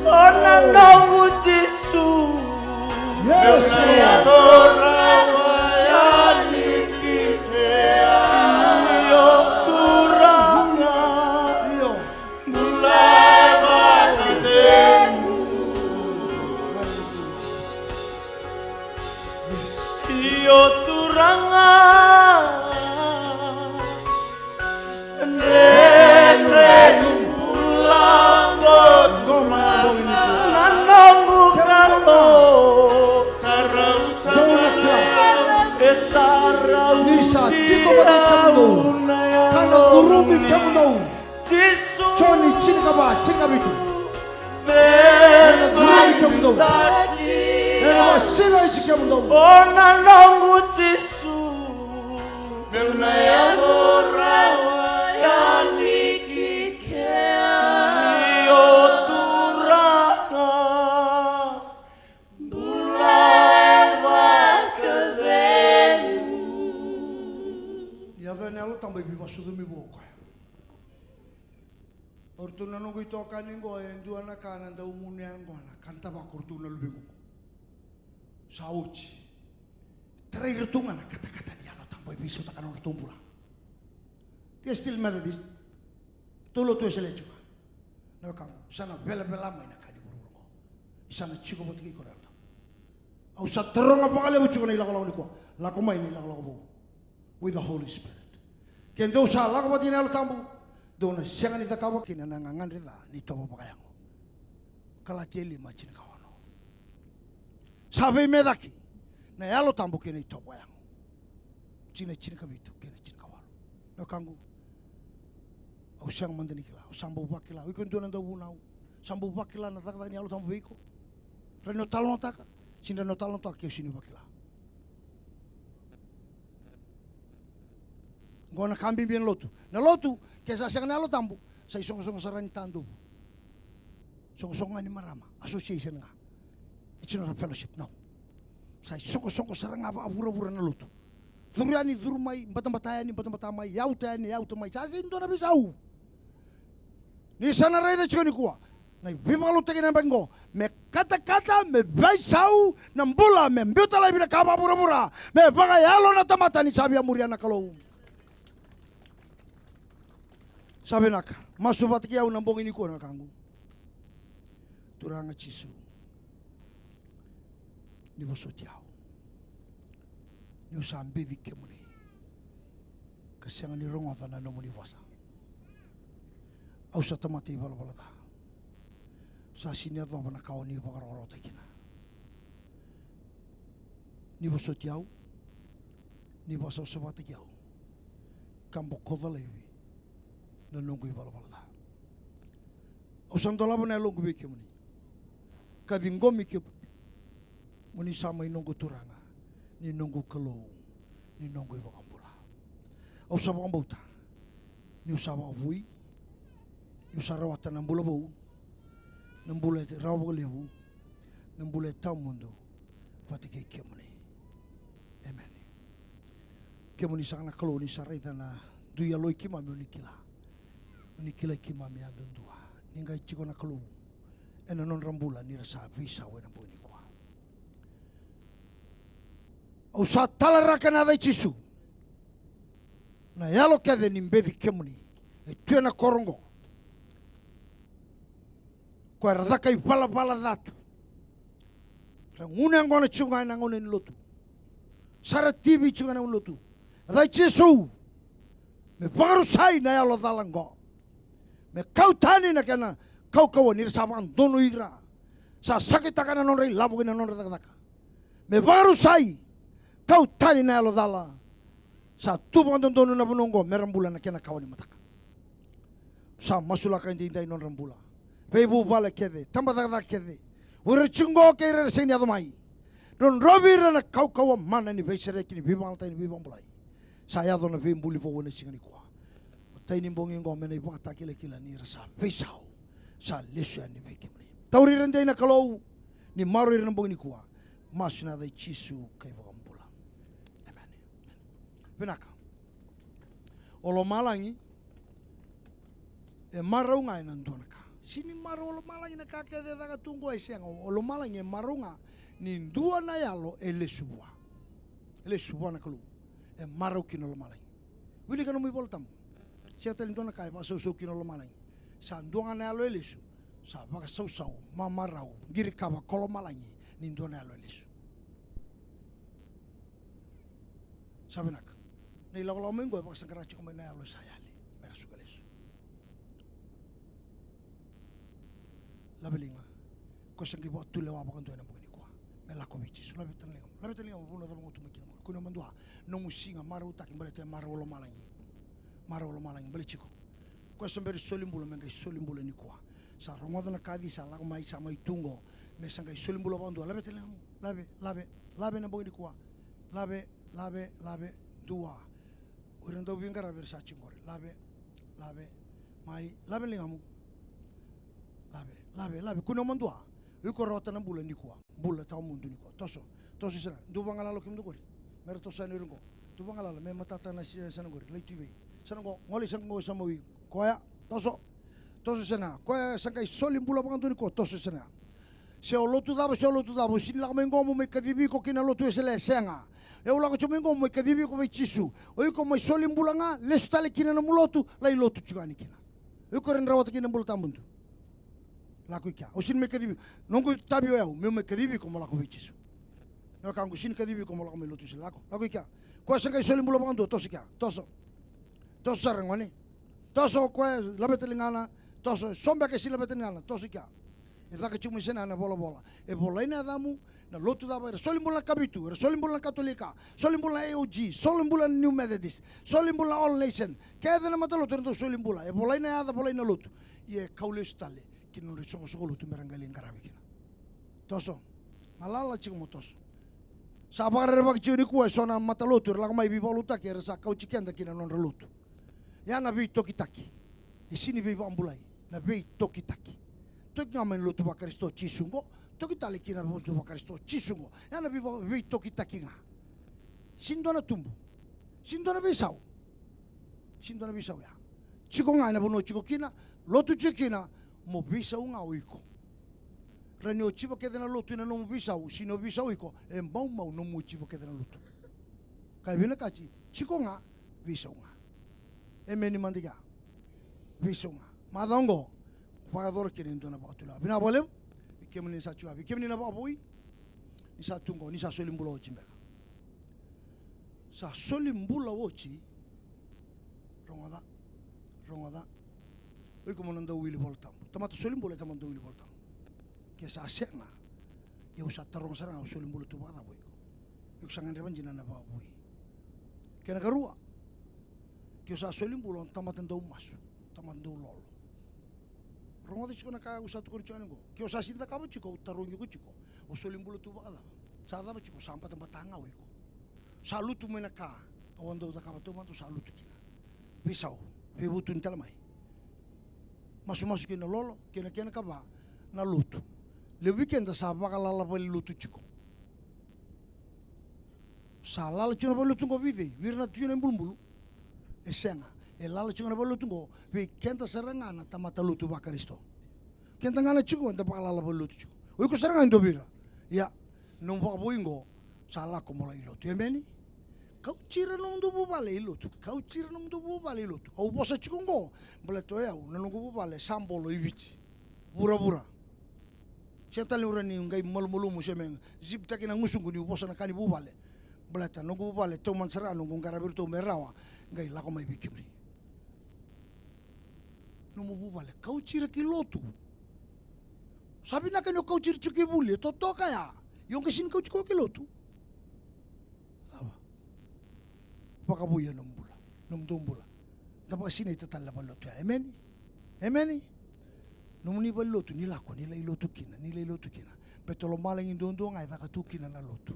O na noqu Jisu. Yes, Lord. Io Turaga. Io. Io Turaga. Dredre ni bula qo. Na noqu Kalou. E sa rauti au na yalona. Ka na curumi kemudou. Jisu. Joni tinikava, tinikavitu. Ena curumi kemudou. Ena vakasinaiti kemudou. O na noqu Jisu. Meu na yaco rawa yani ki kea. Io Turaga. Bula e vakacegu. Yaco na Yalo Tabu e veivakasucumi vua o koya. O ratou na noqu itokani qo, e dua na ka na dau gunu yaqona, ka na tavako o ratou na luvequ qo. Sa oti. Tarai iratou ga na katakata ni Yalo Tabu e veisautaka na nodratou bula. They are still Methodist. Tou lotu Wesele tiko ga. Na wekaqu, sa na velavela mai na ka ni vuravura qo. Sa na tiko vata kei iko na Yalo Tabu. Au sa taroga vakalevu tiko na ilakolako nikua. Lako mai na ilakolako vou. With the Holy Spirit. Ke dou sa lako vata kei na Yalo Tabu, dou na sega ni cakava kina na gagadre ca ni itovo vakayago. Kalatia e lima, tinikaono. Sa veimecaki na Yalo Tabu kei na itovo vakayago. Jina tinikavitu kei na tinikawalu. Na wekaqu, au sega mada ni kila, au sa bau vakila. O iko e dua na dauvunau, sa bau vakila na cakacaka ni Yalo Tabu vei iko. Rawa ni o talanoataka, sega ni rawa ni o talanoataka ke o sega ni vakila. Qo na ka bibi ena lotu. Na lotu, ke sa sega na Yalo Tabu, sa isoqosoqo sara ni tadovu. Soqosoqo ga ni marama, association ga. It's not a fellowship, no. Sa isoqosoqo sara ga vakavuravura na lotu. Curu yani, curu mai, batabata yani, batabata mai, yauta yani, yauta mai. Sa sega ni dua na veisau. Ni sa na raica tiko nikua na veivakalotutaki ena yabaki qo, me katakata, me veisau na bula, me biuta laivi na ka vakavuravura, me vakayalo na tamata ni sa via muria na Kalou. Sa vinaka. Masu vata kei au na bogi nikua na wekaqu. Turaga Jisu, ni vosoti au. Niu sa beci kemuni ka sega ni rogoca na nomuni vosa. Au sa tamata ivalavala ca. Sa sega ni yacova na ka o ni vakarokorokotaki kina. Ni vosoti au, ni vakasavasavataki au, ka bokoca laivi na noqu ivalavala ca. Au sa dolava na yaloqu vei kemuni ka ciqomi kemuni. Mo ni sa mai noqu Turaga, ni noqu Kalou, ni noqu iVakabula. Au sa vakabauta niu sa vakavoui, niu sa rawata na bula vou, na bula e rawa vakalevu, na bula e tawamudu vata kei kemuni. Emeni. Kemuni saka na Kalou, ni sa raica na dui yaloi keimami, o ni kila. O ni kilai keimami yadudua. Ni qai tiko na Kalou ena nodra bula ni ra sa veisau ena bogi nikua. Au sa talaraka ena yaca i Jisu na yalo kece ni beci kemuni e tu ena koro oqo. Koya era caka ivalavala ca tu, ra gunu yaqona tiko ga ena gauna ni lotu, sara tivi tiko ga ena gauna ni lotu. Yaca i Jisu, me vakarusai na yalo cala oqo, me kau tani na kena kaukauwa ni ra sa vakadonui ira, sa sakitaka na nodra ilavo kei na nodra cakacaka. Me vakarusai, kau tani na yalo cala. Sa tu vakadodonu na vanua oqo me ra bula na kena kawa ni mataka. Sa masulaka edaidai nodra bula, veivuvale kece, tabacakacaka kece, o ira tiko oqo kei ira era sega ni yaco mai. Drodrovi ira na kaukauwa mana ni veisereki, ni veivagataki, ni veivakabulai. Sa yaco na veibuli vou ena siga nikua. Matai ni bogi oqo me na ivakatakilakila ni ra sa veisau, sa lesu yani vei kemuni. Tauri ira dei na Kalou, ni maroroi ira na bogi nikua. Masu ena yaca i Jisu ka iVakabula. Emeni. Vinaka. O lomalagi e marau ga ena dua na ka. Sega ni marau o lomalagi na ka kece e caka tu oqo, e sega. O lomalagi e marau ga ni dua na yalo e lesu vua. E lesu vua na Kalou. E marau kina o lomalagi. Wilika nomu iVola Tabu. Sega tale ni dua na ka e vakasausau kina o lomalagi. Sa dua ga na yalo e lesu. Sa vakasausau, mamarau, qirikava ko lomalagi ni dua na yalo e lesu. Sa vinaka. Na ilakolako mai oqo e vakasaqara tiko mai na yalo e sa yali me ra suka lesu. Lave liga. Ko sa qai vakatulewa vakadua ena bogi nikua me lako vei Jisu. Lave tale liga. Lave tale liga, vanua cava ga o tu mai kina oqori. Kua ni madua. Nomu siga marautaki baleta e marau o lomalagi. Marau o lomalagi. Bale tiko. Ko sa bera ni soli bula me qai soli bula nikua. Sa rogoca na kaci, sa lako mai, sa mai tu oqo. Me sa qai soli bula vakadua. Lave tale ligamu. Lave, lave, lave na bogi nikua. Lave, lave, lave, dua. O ira na dauveiqaravi era sa tiko oqori. Lave, lave, mai, lave na ligamu. Lave, lave, lave. Kua ni o madua. O iko rawata na bula nikua. Bula tawamudu nikua. Toso. Toso i sana. Dua vagalala o kemudou oqori. Me ra toso yani o ira oqo. Dua vagalala. Me matata na si-, sana oqori. Lai tu i vei. Sana oqo. Gole i sana oqo, sa mawi. Koya. Toso. Toso i sana. Koya sa qai soli bula vakadua nikua. Toso i sana. Se o lotu cava, se o lotu cava. O sega ni lako mai oqo mo mai kacivi iko ki na lotu Wesele, sega. E, o lako tiko mai oqo mo mai kacivi iko vei Jisu. O iko mai soli bula ga, lesu tale kina nomu lotu, lai lotu tiko yani kina. O iko rawa ni rawata kina na bula tawamudu. Lako i kea. Au sega ni mai kacivi. Noqu itavi o yau meu mai kacivi iko mo lako vei Jisu. Na wekaqu, sega ni kacivi iko mo lako mai lotu Wesele. Lako, lako i kea. Koya sa qai soli bula vakadua, toso i kea. Toso. Toso sara gone. Toso o koya, laveta ligana. Toso, so beka e sega ni laveta ligana. Toso i kea. E caka tiko mai sena na volavola. E volai na yacamu, na lotu cava, era soli bula na Kavitu, era soli bula na Katolika, soli bula na A O G, soli bula na New Methodist, soli bula na All Nation. Kece na matalotu era dau soli bula. E volai na yaca, volai na lotu. Ia e kau lesu tale ki na nodra isoqosoqo lotu me ra qai lai qaravi kina. Toso. Galala tiko mo toso. Sa vakarerevaki tiko nikua eso na matalotu era lako mai veivakalotutaki, era sa kauti keda ki na nodra lotu. Ia na veitokitaki e sega ni veivakabulai. Na veitokitaki. Toki ga mai na lotu vaKarisito, Jisu qo. Toki tale ki na lotu vaKarisito, Jisu qo. Ia na veiva-, veitokitaki ga. Sega ni dua na tubu. Sega ni dua na veisau. Sega ni dua na veisau ya. Tiko ga ena vanua o tiko kina, lotu tiko kina, mo veisau ga o iko. Rawa ni o tiva kece na lotu ena nomu veisau, sega ni o veisau o iko, e maumau nomu o tiva kece na lotu. Ka e vinakati, tiko ga, veisau ga. Emeni mada kea. Veisau ga. Macawa oqo, vakayacora kina e dua na vakatulewa. Vinaka vakalevu. Vei kemuni ni sa tiko, vei kemuni na vakavoui. Ni sa tu oqo, ni sa soli bula oti beka. Sa soli bula oti. Rogoca. Rogoca. O iko mo na dau wili Vola Tabu. Tamata soli bula e tamata dau wili Vola Tabu. Ke sa sega, ia au sa taroga sara ga, au soli bula tu vakacava o iko? Iko sa gadreva dina na vakavoui. Kena karua, ke o sa soli bula, o tamata dau masu, tamata dau lolo. Rogoca tiko na ka au sa tukuna tiko yani oqo. Ke o sa sega ni cakava tiko, au tarogi iko tiko. O soli bula tu vakacava? Sa cava tiko, sa batabata ga o iko. Sa lutu mai na ka au a dau cakava taumada, au sa lutu kina. Veisau, veivutuni tale mai. Masumasu kei na lolo, kei na kena kava na lotu. Levu vei keda sa vakalala valenilotu tiko. Sa lala tiko na valenilotu qo vei cei? Vei ira na tu na ibulubulu? E sega. E lala tiko na valenilotu qo vei keda sara ga na tamata lotu vaKarisito. Keda ga na tiko, da vakalala valenilotu tiko. O iko sara ga e dua vei ira. Ia, nomu vakavoui qo, sa lako mo lai lotu. Emeni? Kauti ira nomudou vuvale i lotu. Kauti ira nomudou vuvale i lotu. Au vosa tiko qo, baleta o yau, na noqu vuvale sa bolo i Viti. Vuravura. Sega tale ni rawa ni qai malumalumu se me zip-taki na gusuqu niu vosa na ka ni vuvale. Baleta noqu vuvale, taumada sara noqu qaravi iratou me rawa qai lako mai vei kemuni. Nomu vuvale, kauti ira ki lotu. Sa vinaka ni o kauti ira tiko ki vuli, e totoka ya. Ia o qai sega ni kauti koya ki lotu. Cava? Vakavoui ena nomu bula, nomudou bula. Da vakasinaita tale na valenilotu ya. Emeni? Emeni? Nomuni valenilotu, ni lako, ni lai lotu kina, ni lai lotu kina. Baleta lomalagi duadua ga e caka tu kina na lotu.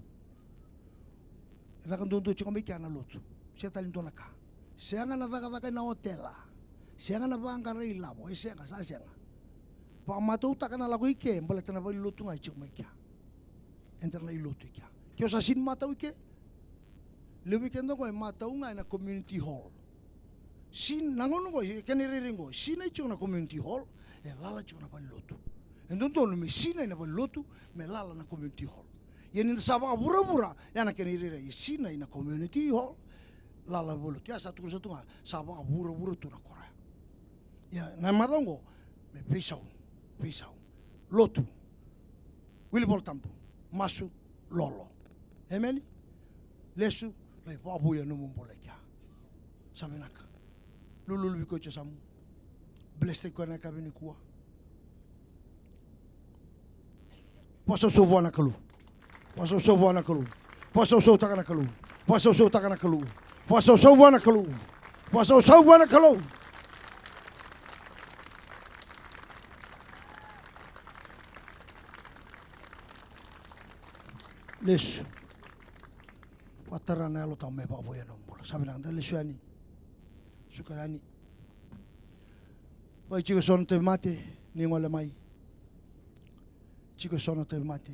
E caka duadua tiko mai kea na lotu. Sega tale ni dua na ka. Sega na cakacaka ena otela. Sega na vaqara ilavo. E sega, sa sega. Vakamatautaka na lako i ke, baleta na valenilotu ga e tiko mai kea. Eda na lai lotu i kea. Ke o sa sega ni matau i ke, levu vei keda qo e matau ga ena community hall. Sega, na gauna qo, e kena irairai qo, sinai tiko na community hall, e lala tiko na valenilotu. E dodonu me sinai na valenilotu, me lala na community hall. Ia ni da sa vakavuravura, ya na kena irairai, e sinai na community hall, lala na valenilotu. Ya sa tukuna sa tu ga, sa vakavuravura tu na koro ya. Ia na macawa qo, me veisau, veisau. Lotu. Wili Vola Tabu. Masu, lolo. Emeni? Lesu, lai vakavoui ena nomu bula i kea. Sa vinaka. Lululu vei koya e yasamu. Bless-taki koya ena yakavi nikua. Vakasausau vua na Kalou. Vakasausau vua na Kalou. Vakasausautaka na Kalou. Vakasausau vua na Kalou. Vakasausau vua na Kalou. Lesu. Vakatara na Yalo Tabu me vakavoui ena nomu bula. Sa vinaka, da lesu yani. Suka yani. Vei tiko eso na tauvimate, ni gole mai. Tiko eso na tauvimate.